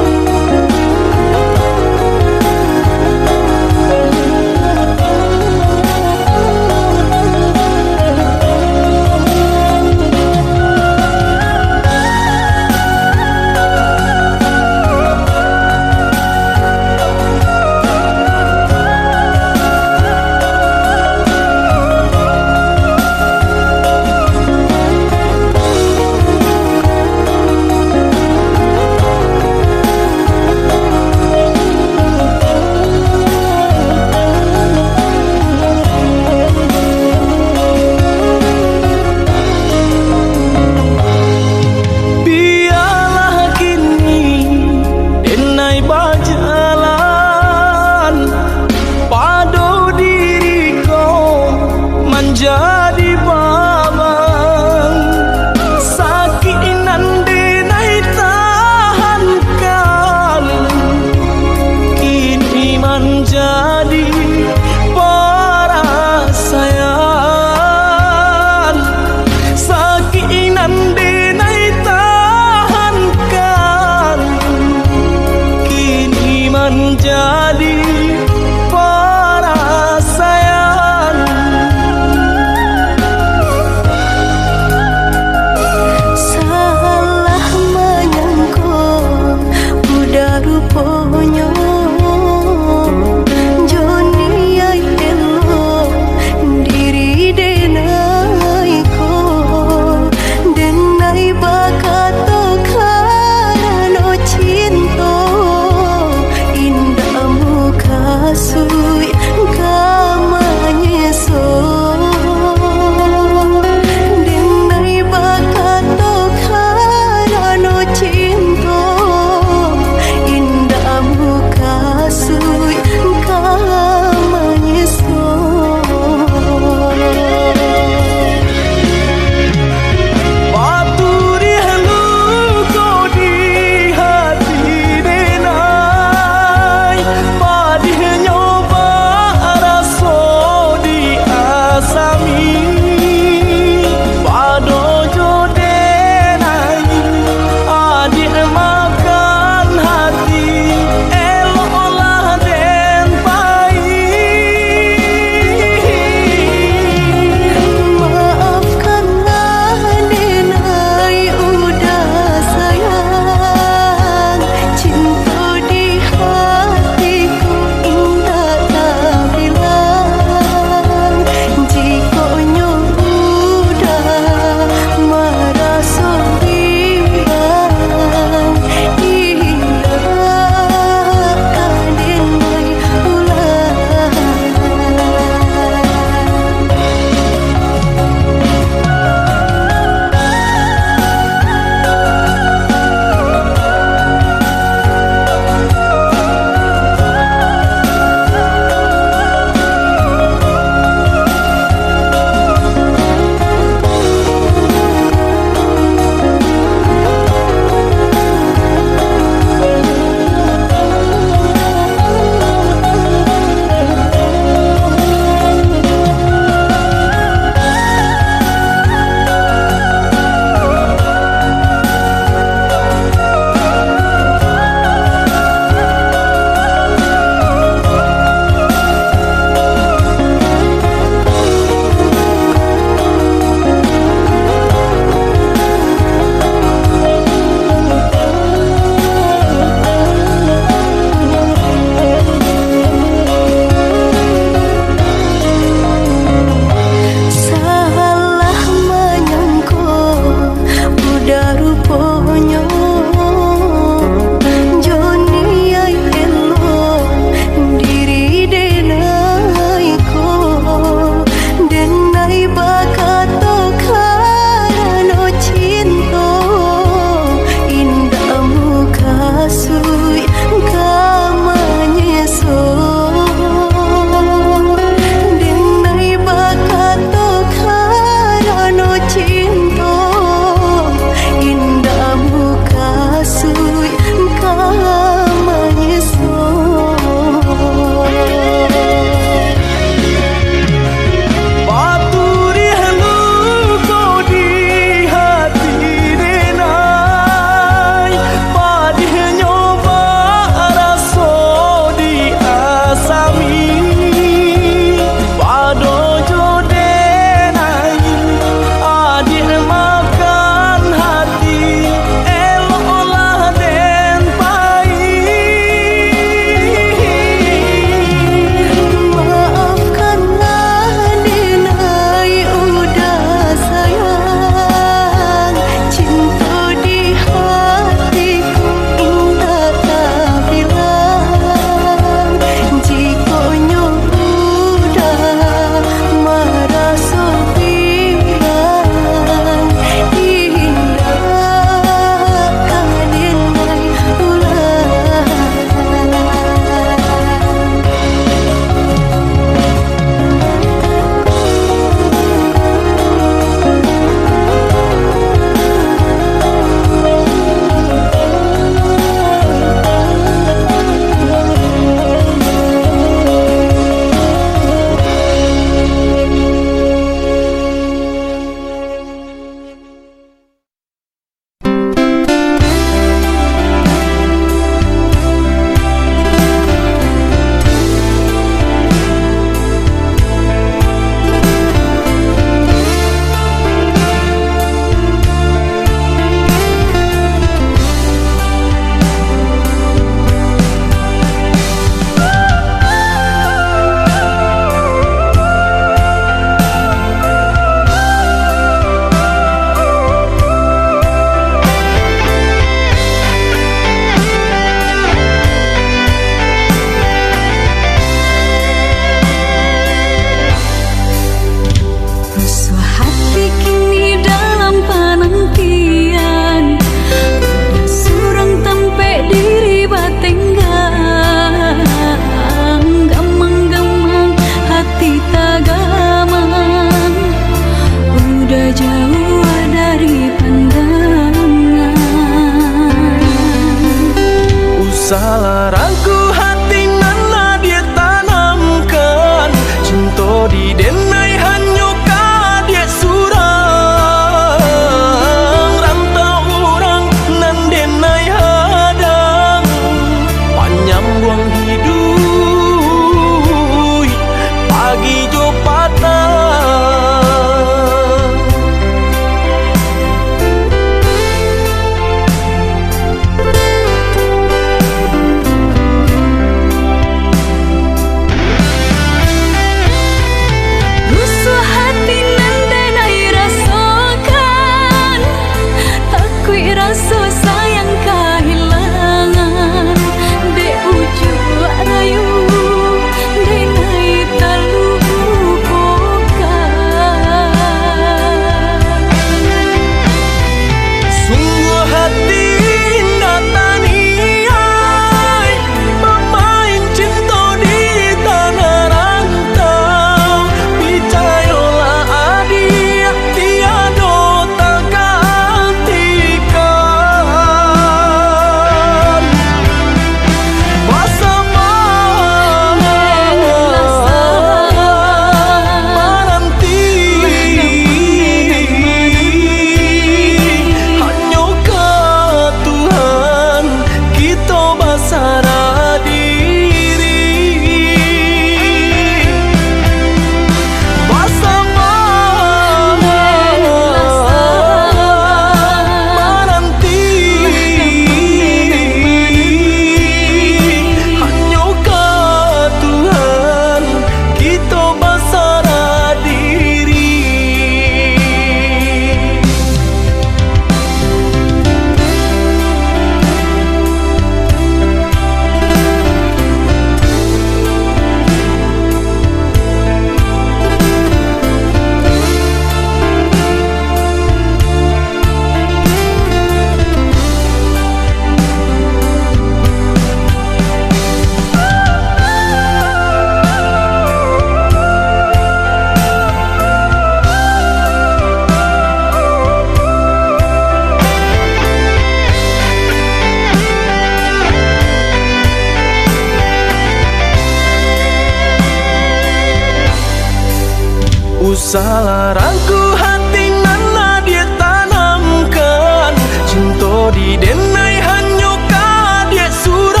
Talarang ku hati nan adiak tanamkan, cinto di denai hanyo ka adiak surang.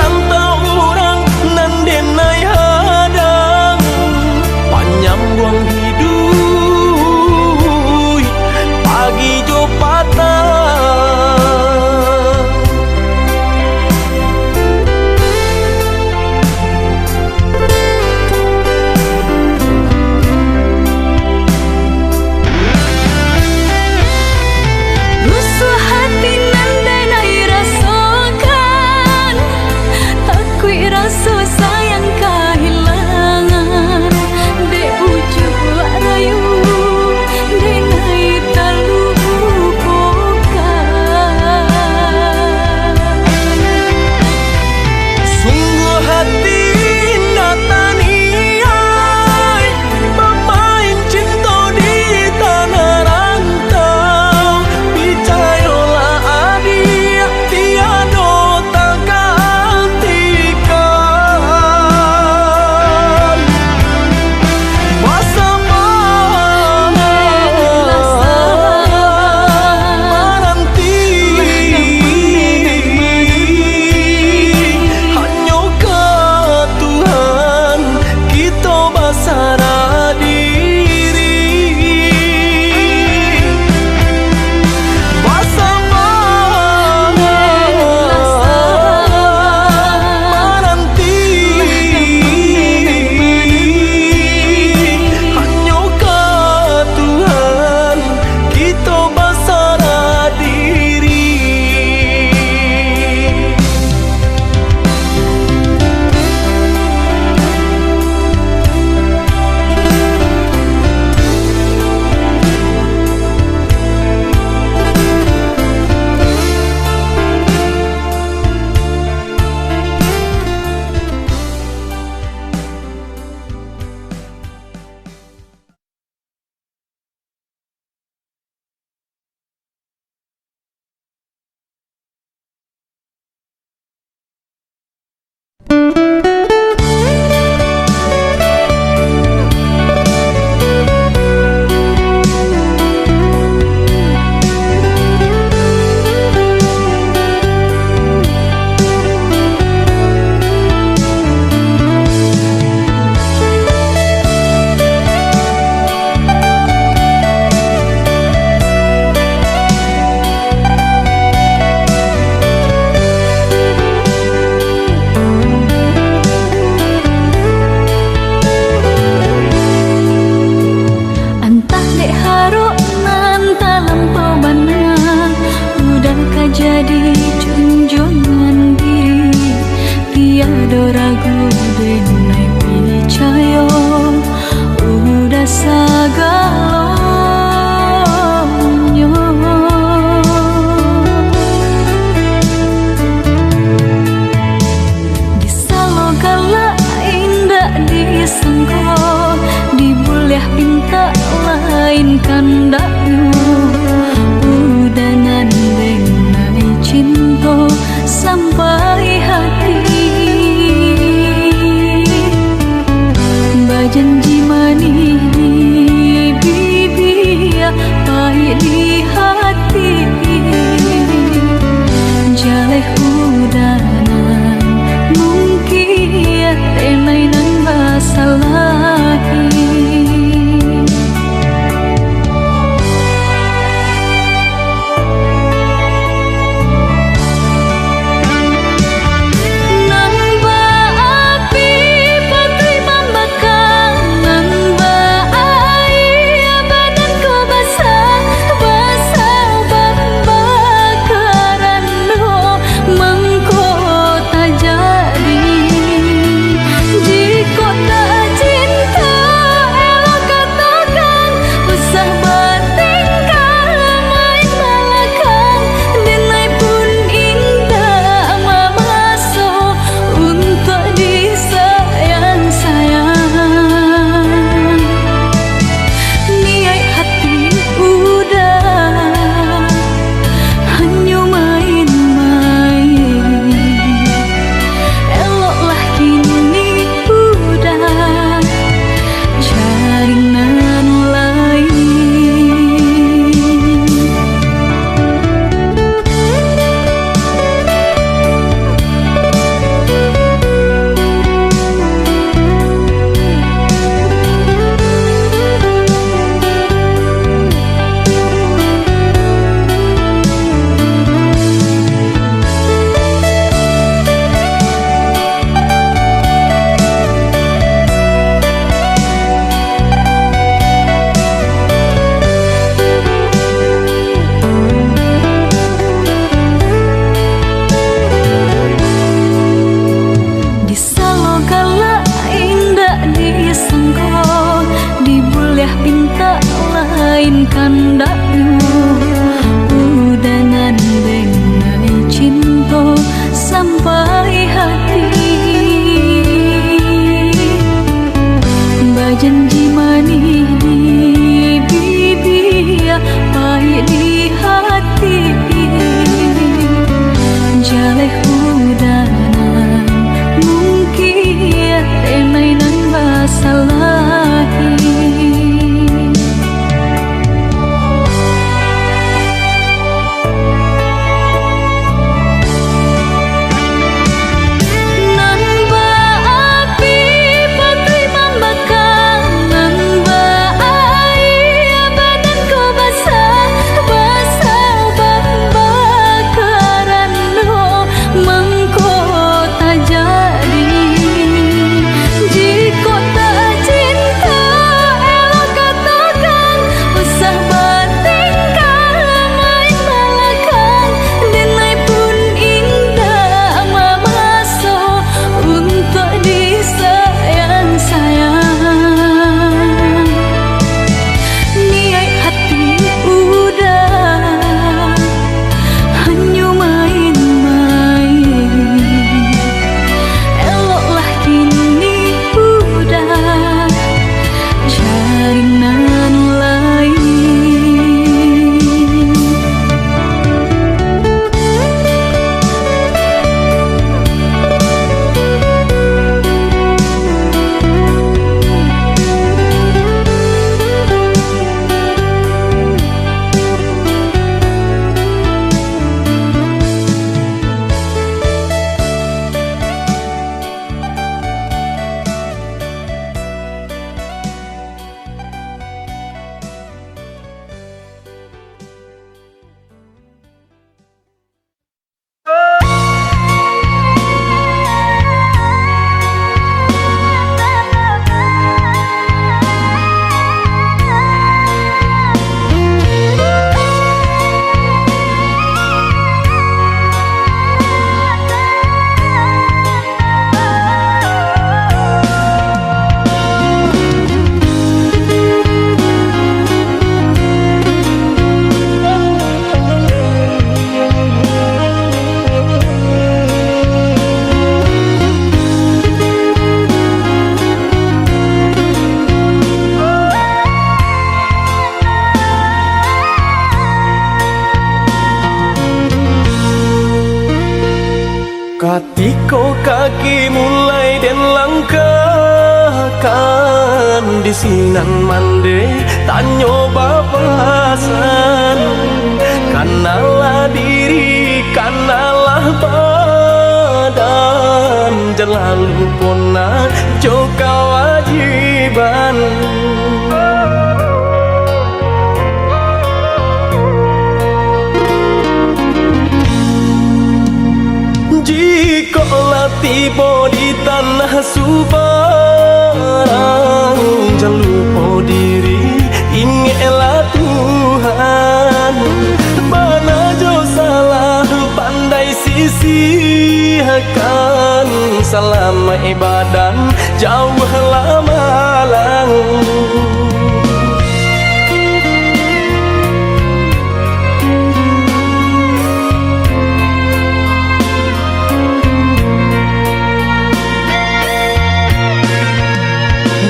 Rantau urang nan denai hadang, panyambuang hiduik pagi jo patang. Rusuah hati nan denai rasokan, takuik raso sayang kahilangan, dek bujuak rayu denai talupokan. Sungguah hati indak taniai, bamain cinto di tanah rantau. Picayolah adiak, tiado tagantikan. Basama maranti, hanyo ka Tuhan kito basarah diri. Basama maranti, hanyo ka Tuhan kito basarah diri. Antah dek harok nan talampau bana, udah ka jadi junjuangan diri. Tiado ragu denai picayo, udah sagalonyo. Disalo galak indak disangko, dibuliah pintak lain kandaknyo. Udanan denai cinto sampai hati. Bajanji manih di bibia, pahik di hati. Jaleh udanan mungkin denai nan basalahi. Lain kandaknyo, udah nan dengai cinto sampai hati. Bajanji manih di bibia, pahik di hati. Jaleh udah nan mungkin, denai nan basalahi. Nan baapi patuik mambakar, nan baaia badan ko basah, basah bambakaran doh. Mangko tajadi, jikok tak cinto, elok katokan, usah batingkah main balakang, denai pun indak mamaso untuak disayang-sayang. Niaik hati udah hanyo main-main. Eloklah kini udah cari nan lain. Katiko kaki mulai den langkahkan, di sinan mandeh tanyo bapasan. Kanalah diri, kanalah badan, jan lalu ponah jo kawajiban. Jikok lah tibo di tanah subarang, jan lupo diri, ingeklah Tuhan. Bana jo salah pandai sisihkan, salamaik badan jauahlah malang.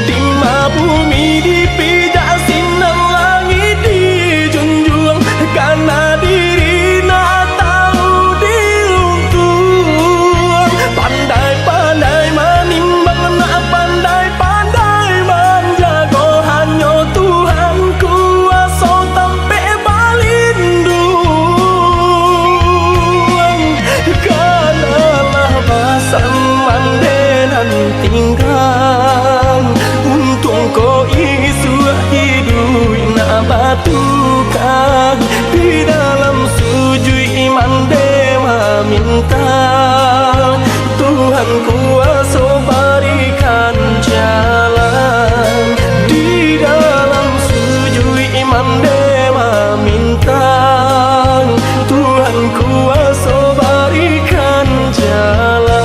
Dima bumi dipijak, sinan langik dijunjuang, kana diri nak tahu diruntuang. Pandai-pandai manimbang, nak pandai-pandai manjago, hanyo Tuhan kuaso tampek balinduang. Kanalah basan mandeh nan tinggang, untuang ko isuak iduik nak batukang. Di dalam sujuik mandeh maminta, Tuhan kuaso barikan jalan. Di dalam sujuik mandeh maminta, Tuhan kuaso barikan jalan.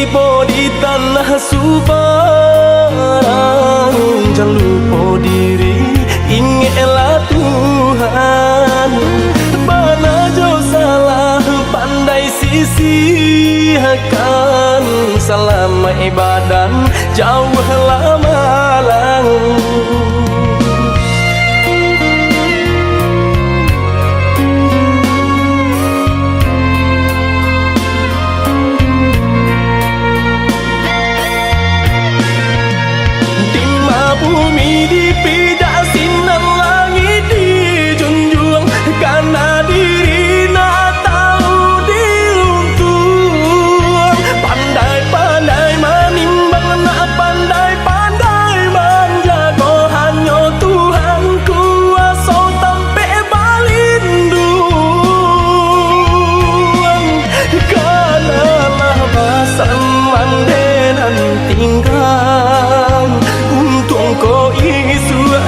Tibo di tanah subarang, jan lupo diri, ingeklah Tuhan. Bana jo salah pandai sisihkan, salamaik badan, jauahlah malang. Timah bumi dipijak, sinan langik dijunjuang, kana diri nak tahu diluntuang. Pandai-pandai manimbang, nak pandai-pandai manjago, hanyo Tuhan kuaso tampek balinduang. Kanalah basan mandeh nan tingga, untuang ko isuak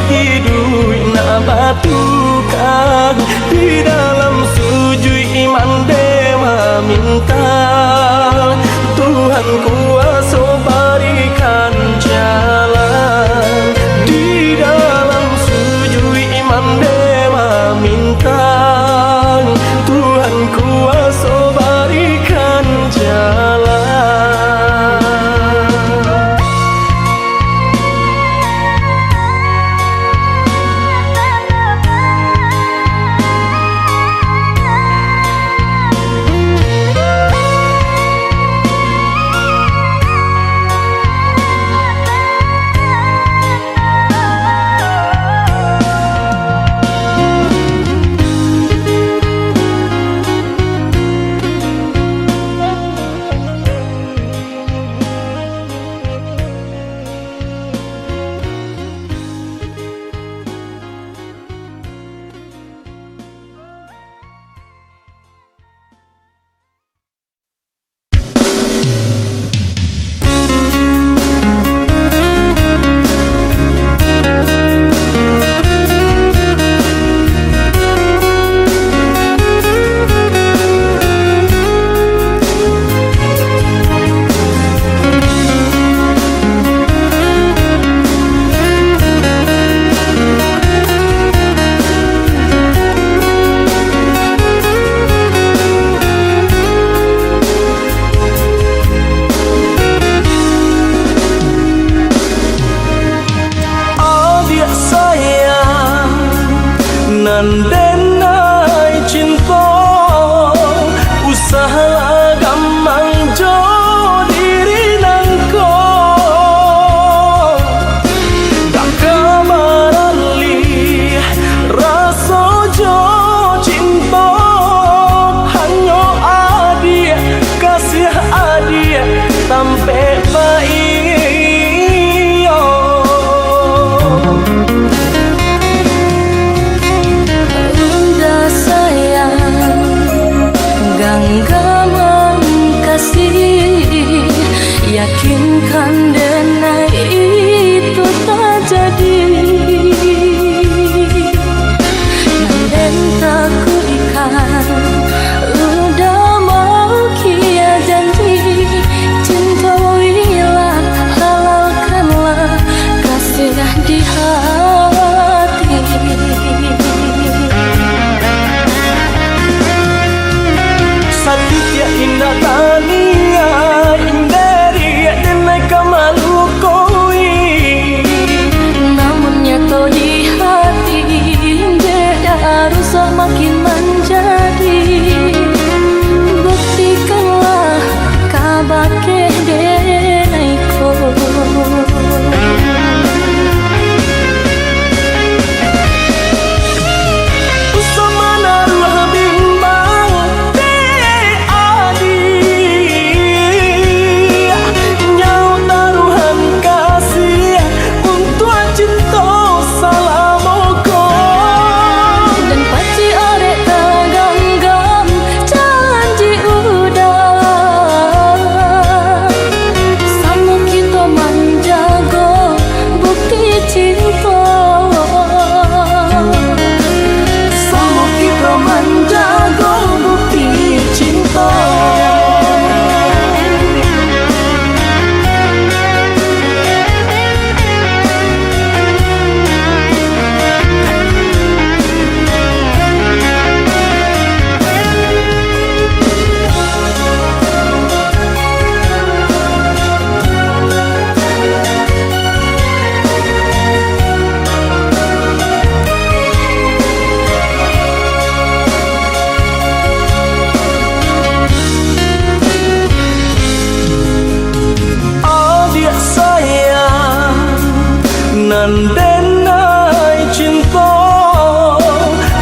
Nan denai cinto,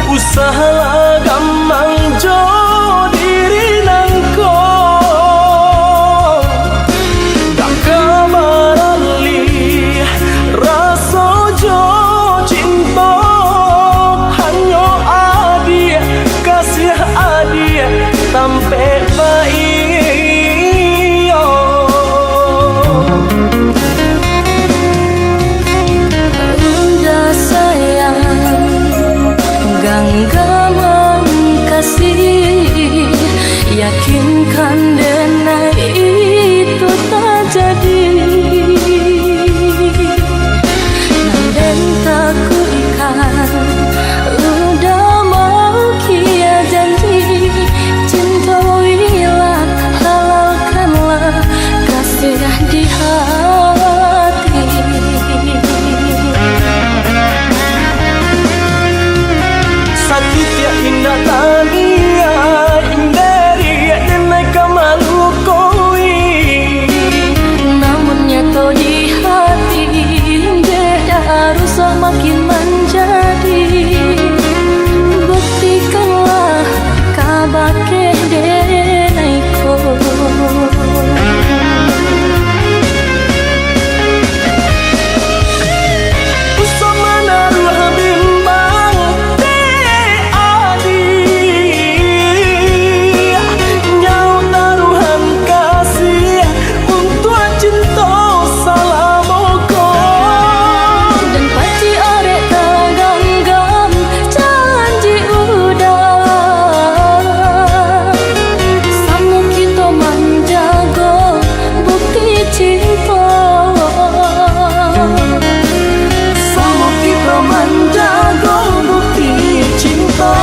usahlah gamang jo diri nangko. Dak ka baralih raso jo cinto, hanyo adiak, kasiah adiak tampek baiyo. Udah sayang, ganggaman kasih, yakinkan denai itu tak jadi. Nan den takuikan, udah maukia janji, cinto ilah, halalkanlah kasih di hati. Satitiak indak taniaik, inderi denai ka malukoi. Namun nyato di hati, dek rusak makin manjadi. Buktikanlah kabake denai ko. Usah manaruah bimbang, dek adiak. Nyawa taruahan kasih untuak cinto salamo ko. Dan pacik arek taganggam janji udah. Samo kito manjago bukti cinto. Samo kito manjago bukti cinto.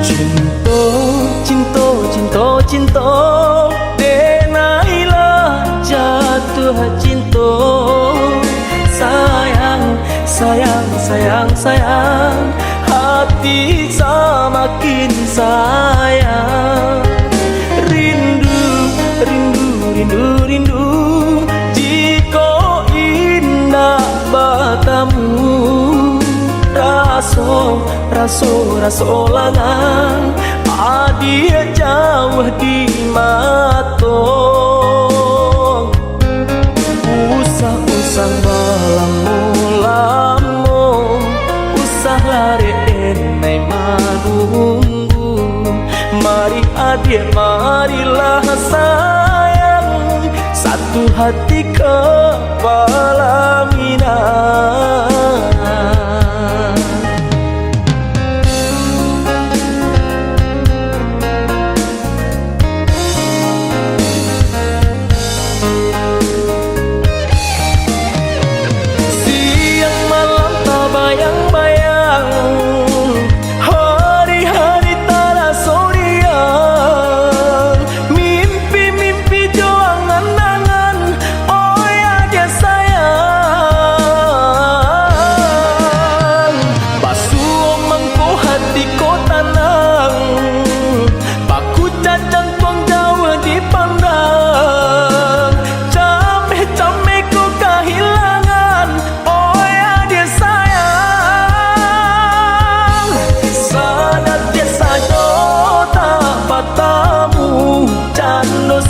Cinto, cinto, cinto, cinto, denai lah jatuah cinto. Sayang, sayang, sayang, sayang, hati samakin sayang. Rindu, rindu, rindu, rindu, jikok indak batamu. Raso, raso, raso langang, adiak jauah di mato. Usah, usah balamo-lamo, usah larek denai manunggu. Mari adiak, marilah sayang, satu hati ka palaminan. Siang malam tabayang-bayang, hari-hari taraso riang, mimpi-mimpi jo angan-angan, oi adiak sayang.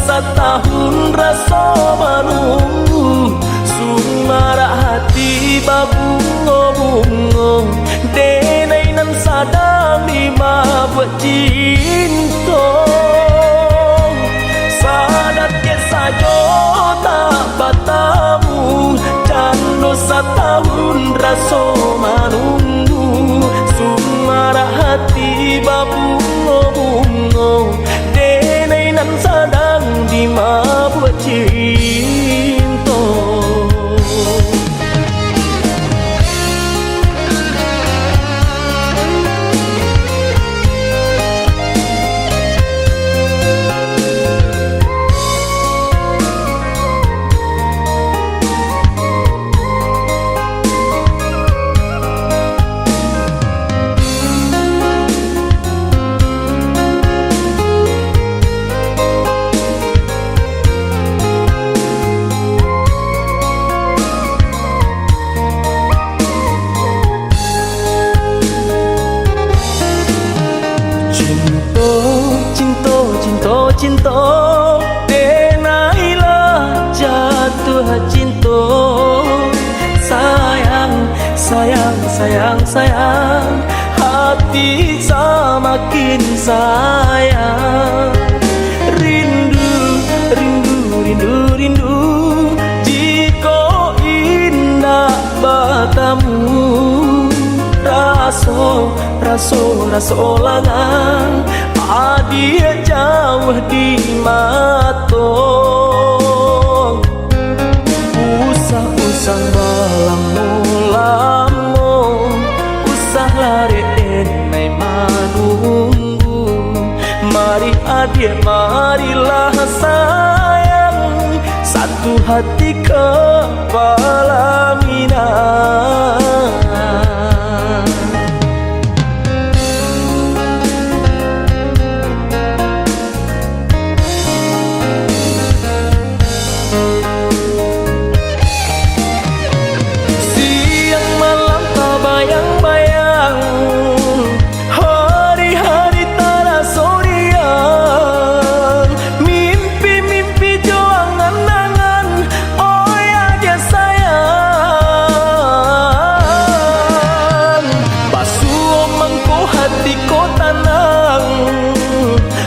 Satahun raso manunggu, sumarak hati babungo-bungo, denai nan sadang dimabuak cinto. Sadatiak sajo tak batamu, cando satahun raso manunggu, sumarak hati babungo-bungo, denai nan sadang dimabuak cinto. Cinto, cinto, cinto, cinto, denailah jatuah cinto. Sayang, sayang, sayang, sayang, hati samakin sayang. Rindu, rindu, rindu, rindu, jiko indak batamu. Raso, raso, raso langang, adiak jauah di mato. Usah-usah balamo-lamo, usah larek denai manunggu. Mari adiak, marilah sayang, satu hati ka palaminan. Siang malam tabayang-bayang, hari-hari taraso riang, mimpi-mimpi jo angan-angan, oi adiak sayang. Basuo mangko hati ko tanang,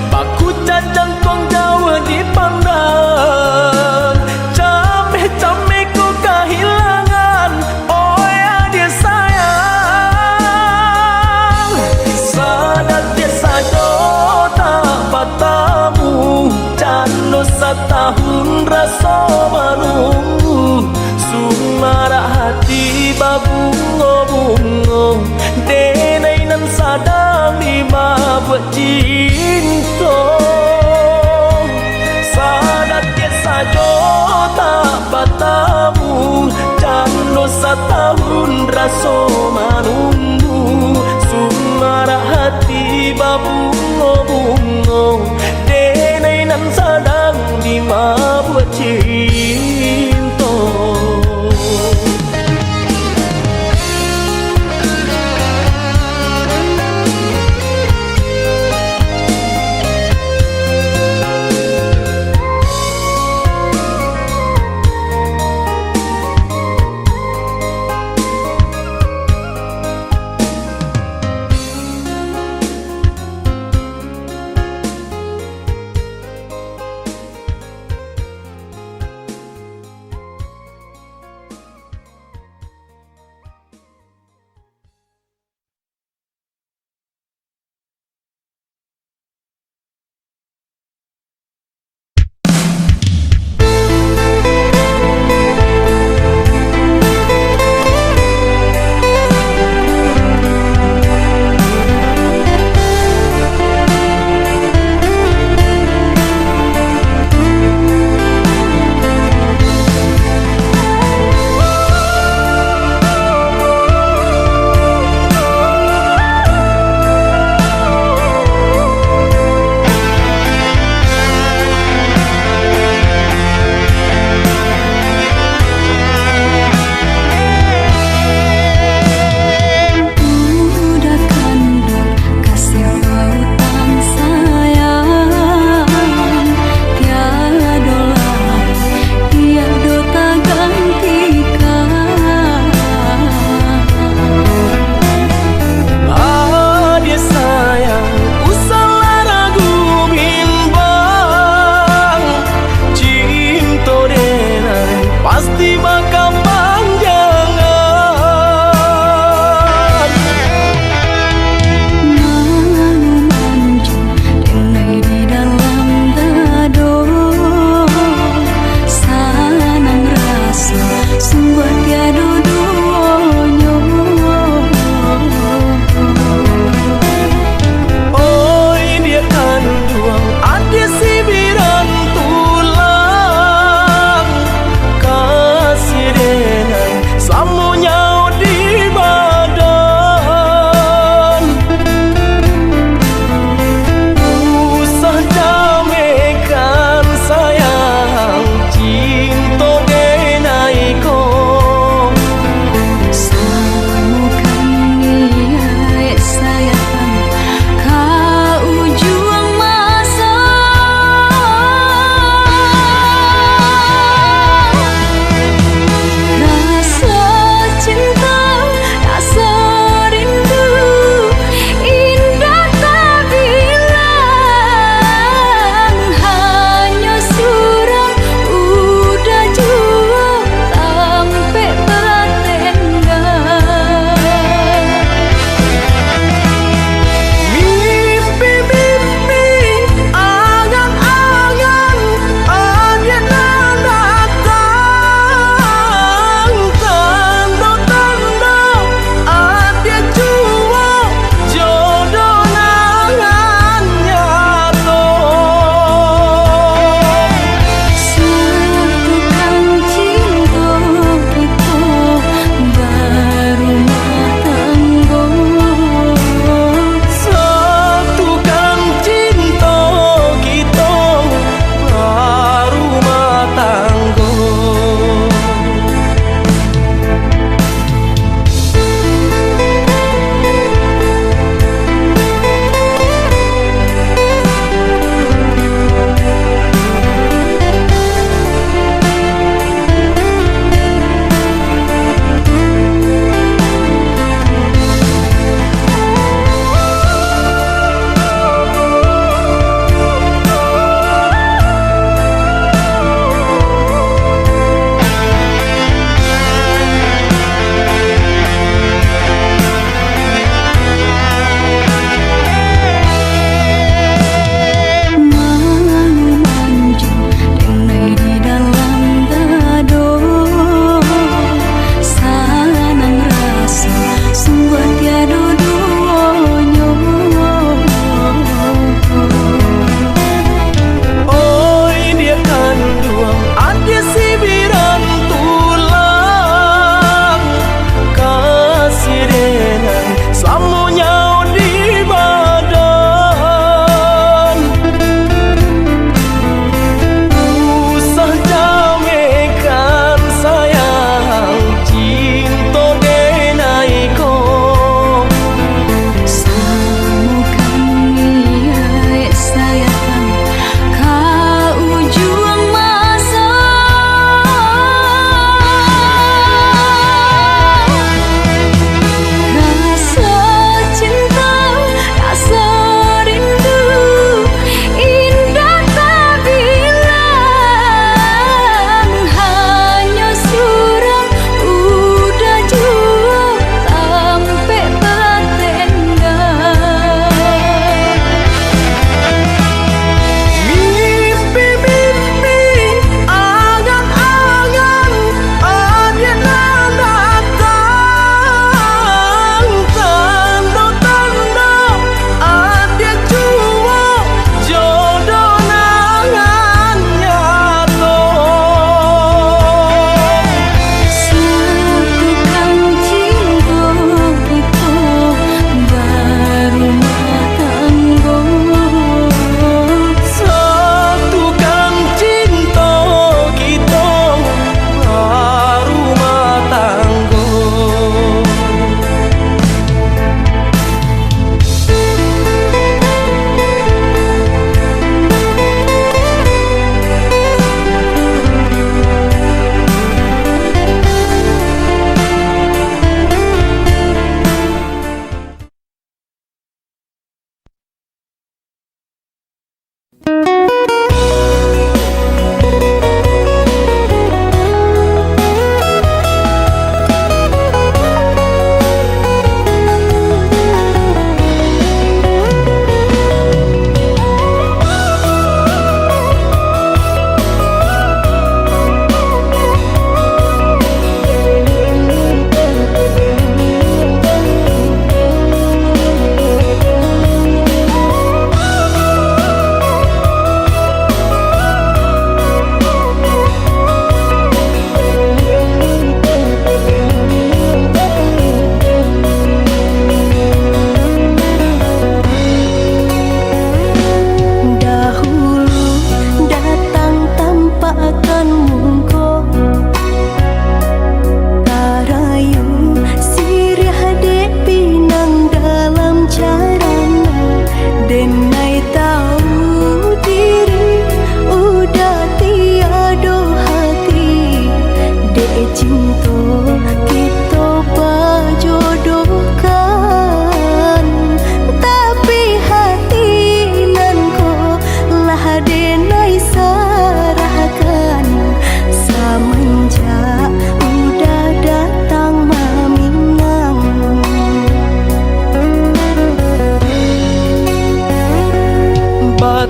bakucak jantuang jauah dipandang, cameh-cameh ko kahilangan, oi adiak sayang. Sadatiak sajo tak batamu, cando satahun raso manunggu. Sumarak hati babungo-bungo, denai nan sadang dimabuak cinto. Sadatiak sajo tak batamu, cando satahun raso manunggu. Sumarak hati babungo-bungo, denai nan sadang dimabuak cinto.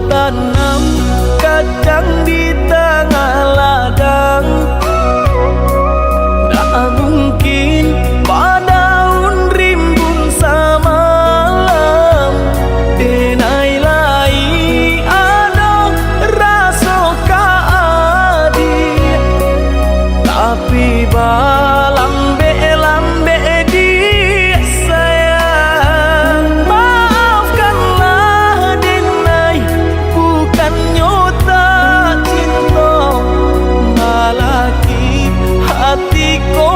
Tanam kacang di tangah ladang, ndak mungkin badaun rimbun samalam. Denai lai ado raso ka adi, tapi balambek-lambek di sayang. Maafkanlah denai, bukannyo tak cinto, malaki hati ko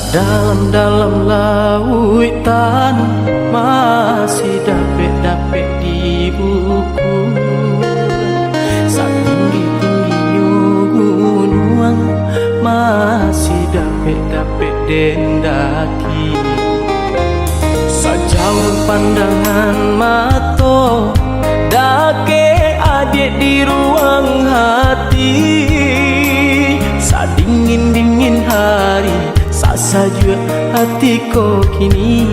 Dalam-dalam lautan masih dapek-dapek dibuku. Satinggi-tingginyo gunuang masih dapek-dapek den daki. Sajauah pandangan mato, dakek adiak di ruang hati. Sadingin-dingin hari, sasajuak hati ko kini.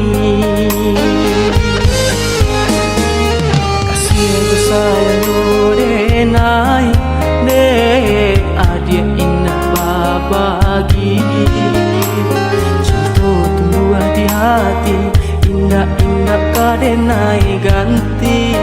Kasiah jo sayang den ai, dek adiak indak babagi. Cinto tumbuah di hati, indak-indak ka den ai ganti.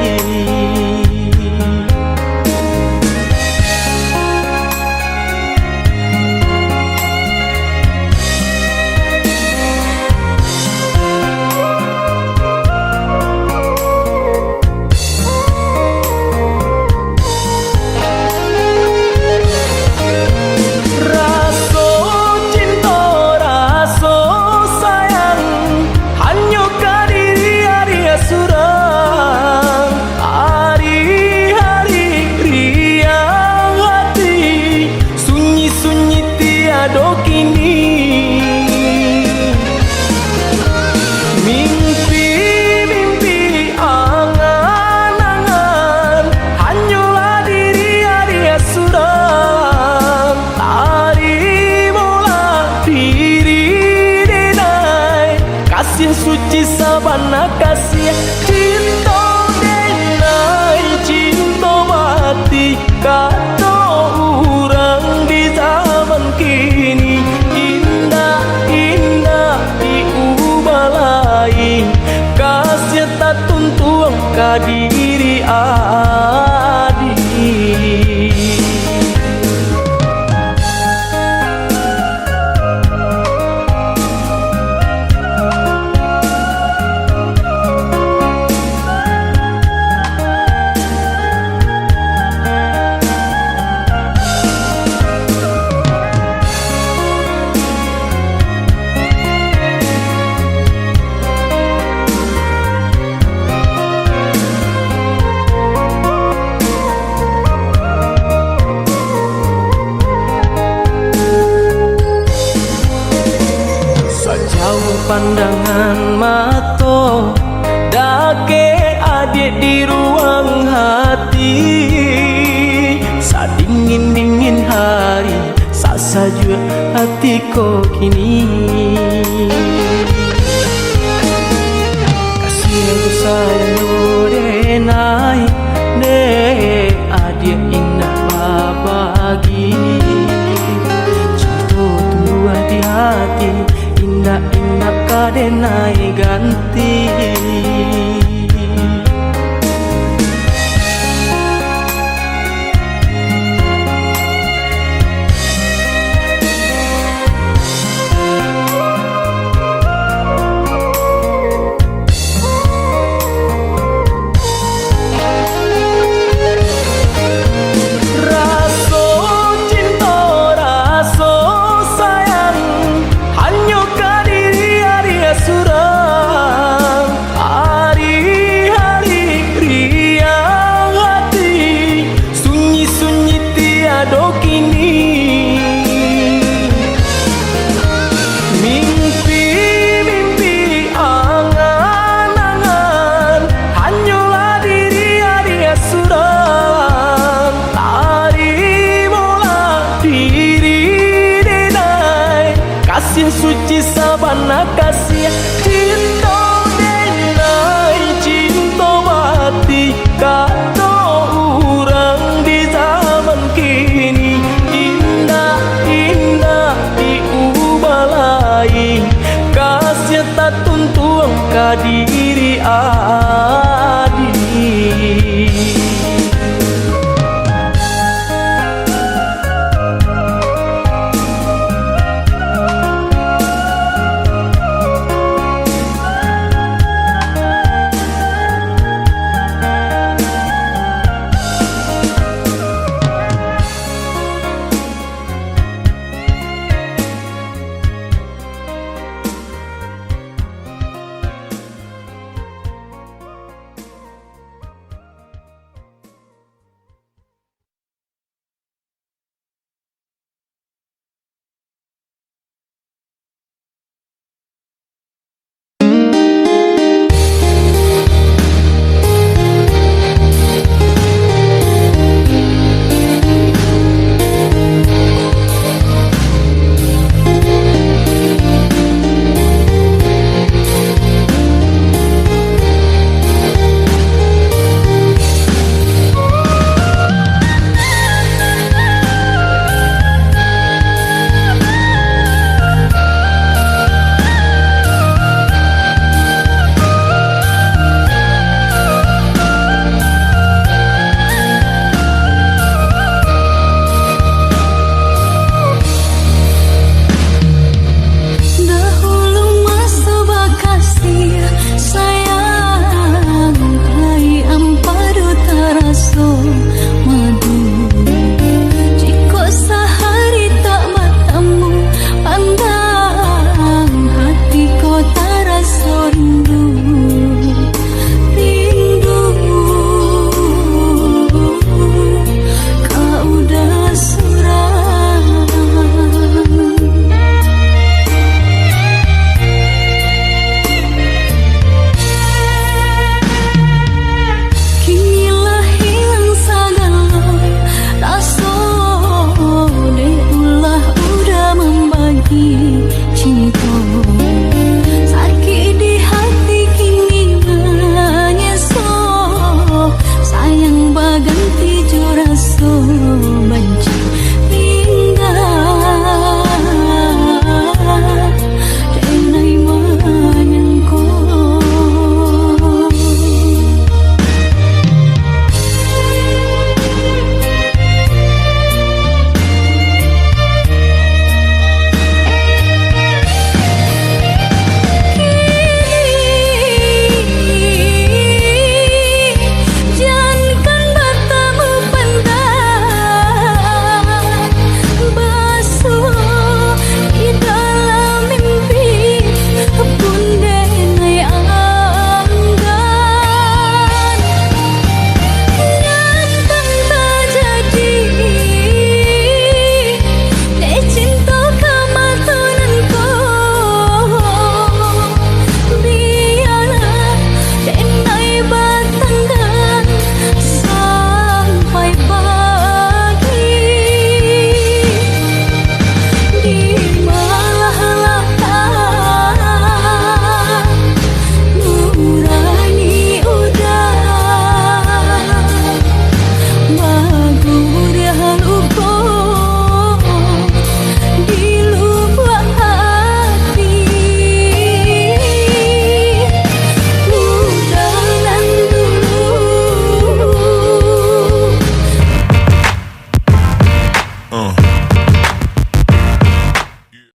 Raso cinto, raso sayang, hanyo ka diri adiak surang. Ari-ari riang hati, sunyi-sunyi tiado kini. Mimpi-mimpi, angan-angan, hanyolah diri adiak surang. Tarimolah diri den ai, kasiah suci sabana kasiah, cinto den ai, cinto mati. Kato urang di zaman kini, indak-indak diubah lai, kasiah tatuntuang ka diri adiak. Sajauah pandangan mato, dakek adiak di ruang hati. Sadingin-dingin hari, sasajuak hati ko kini. Kasiah jo sayang den ai, dek adiak indak babagi. Cinto tumbuah di hati, indak-indak ka den ai ganti.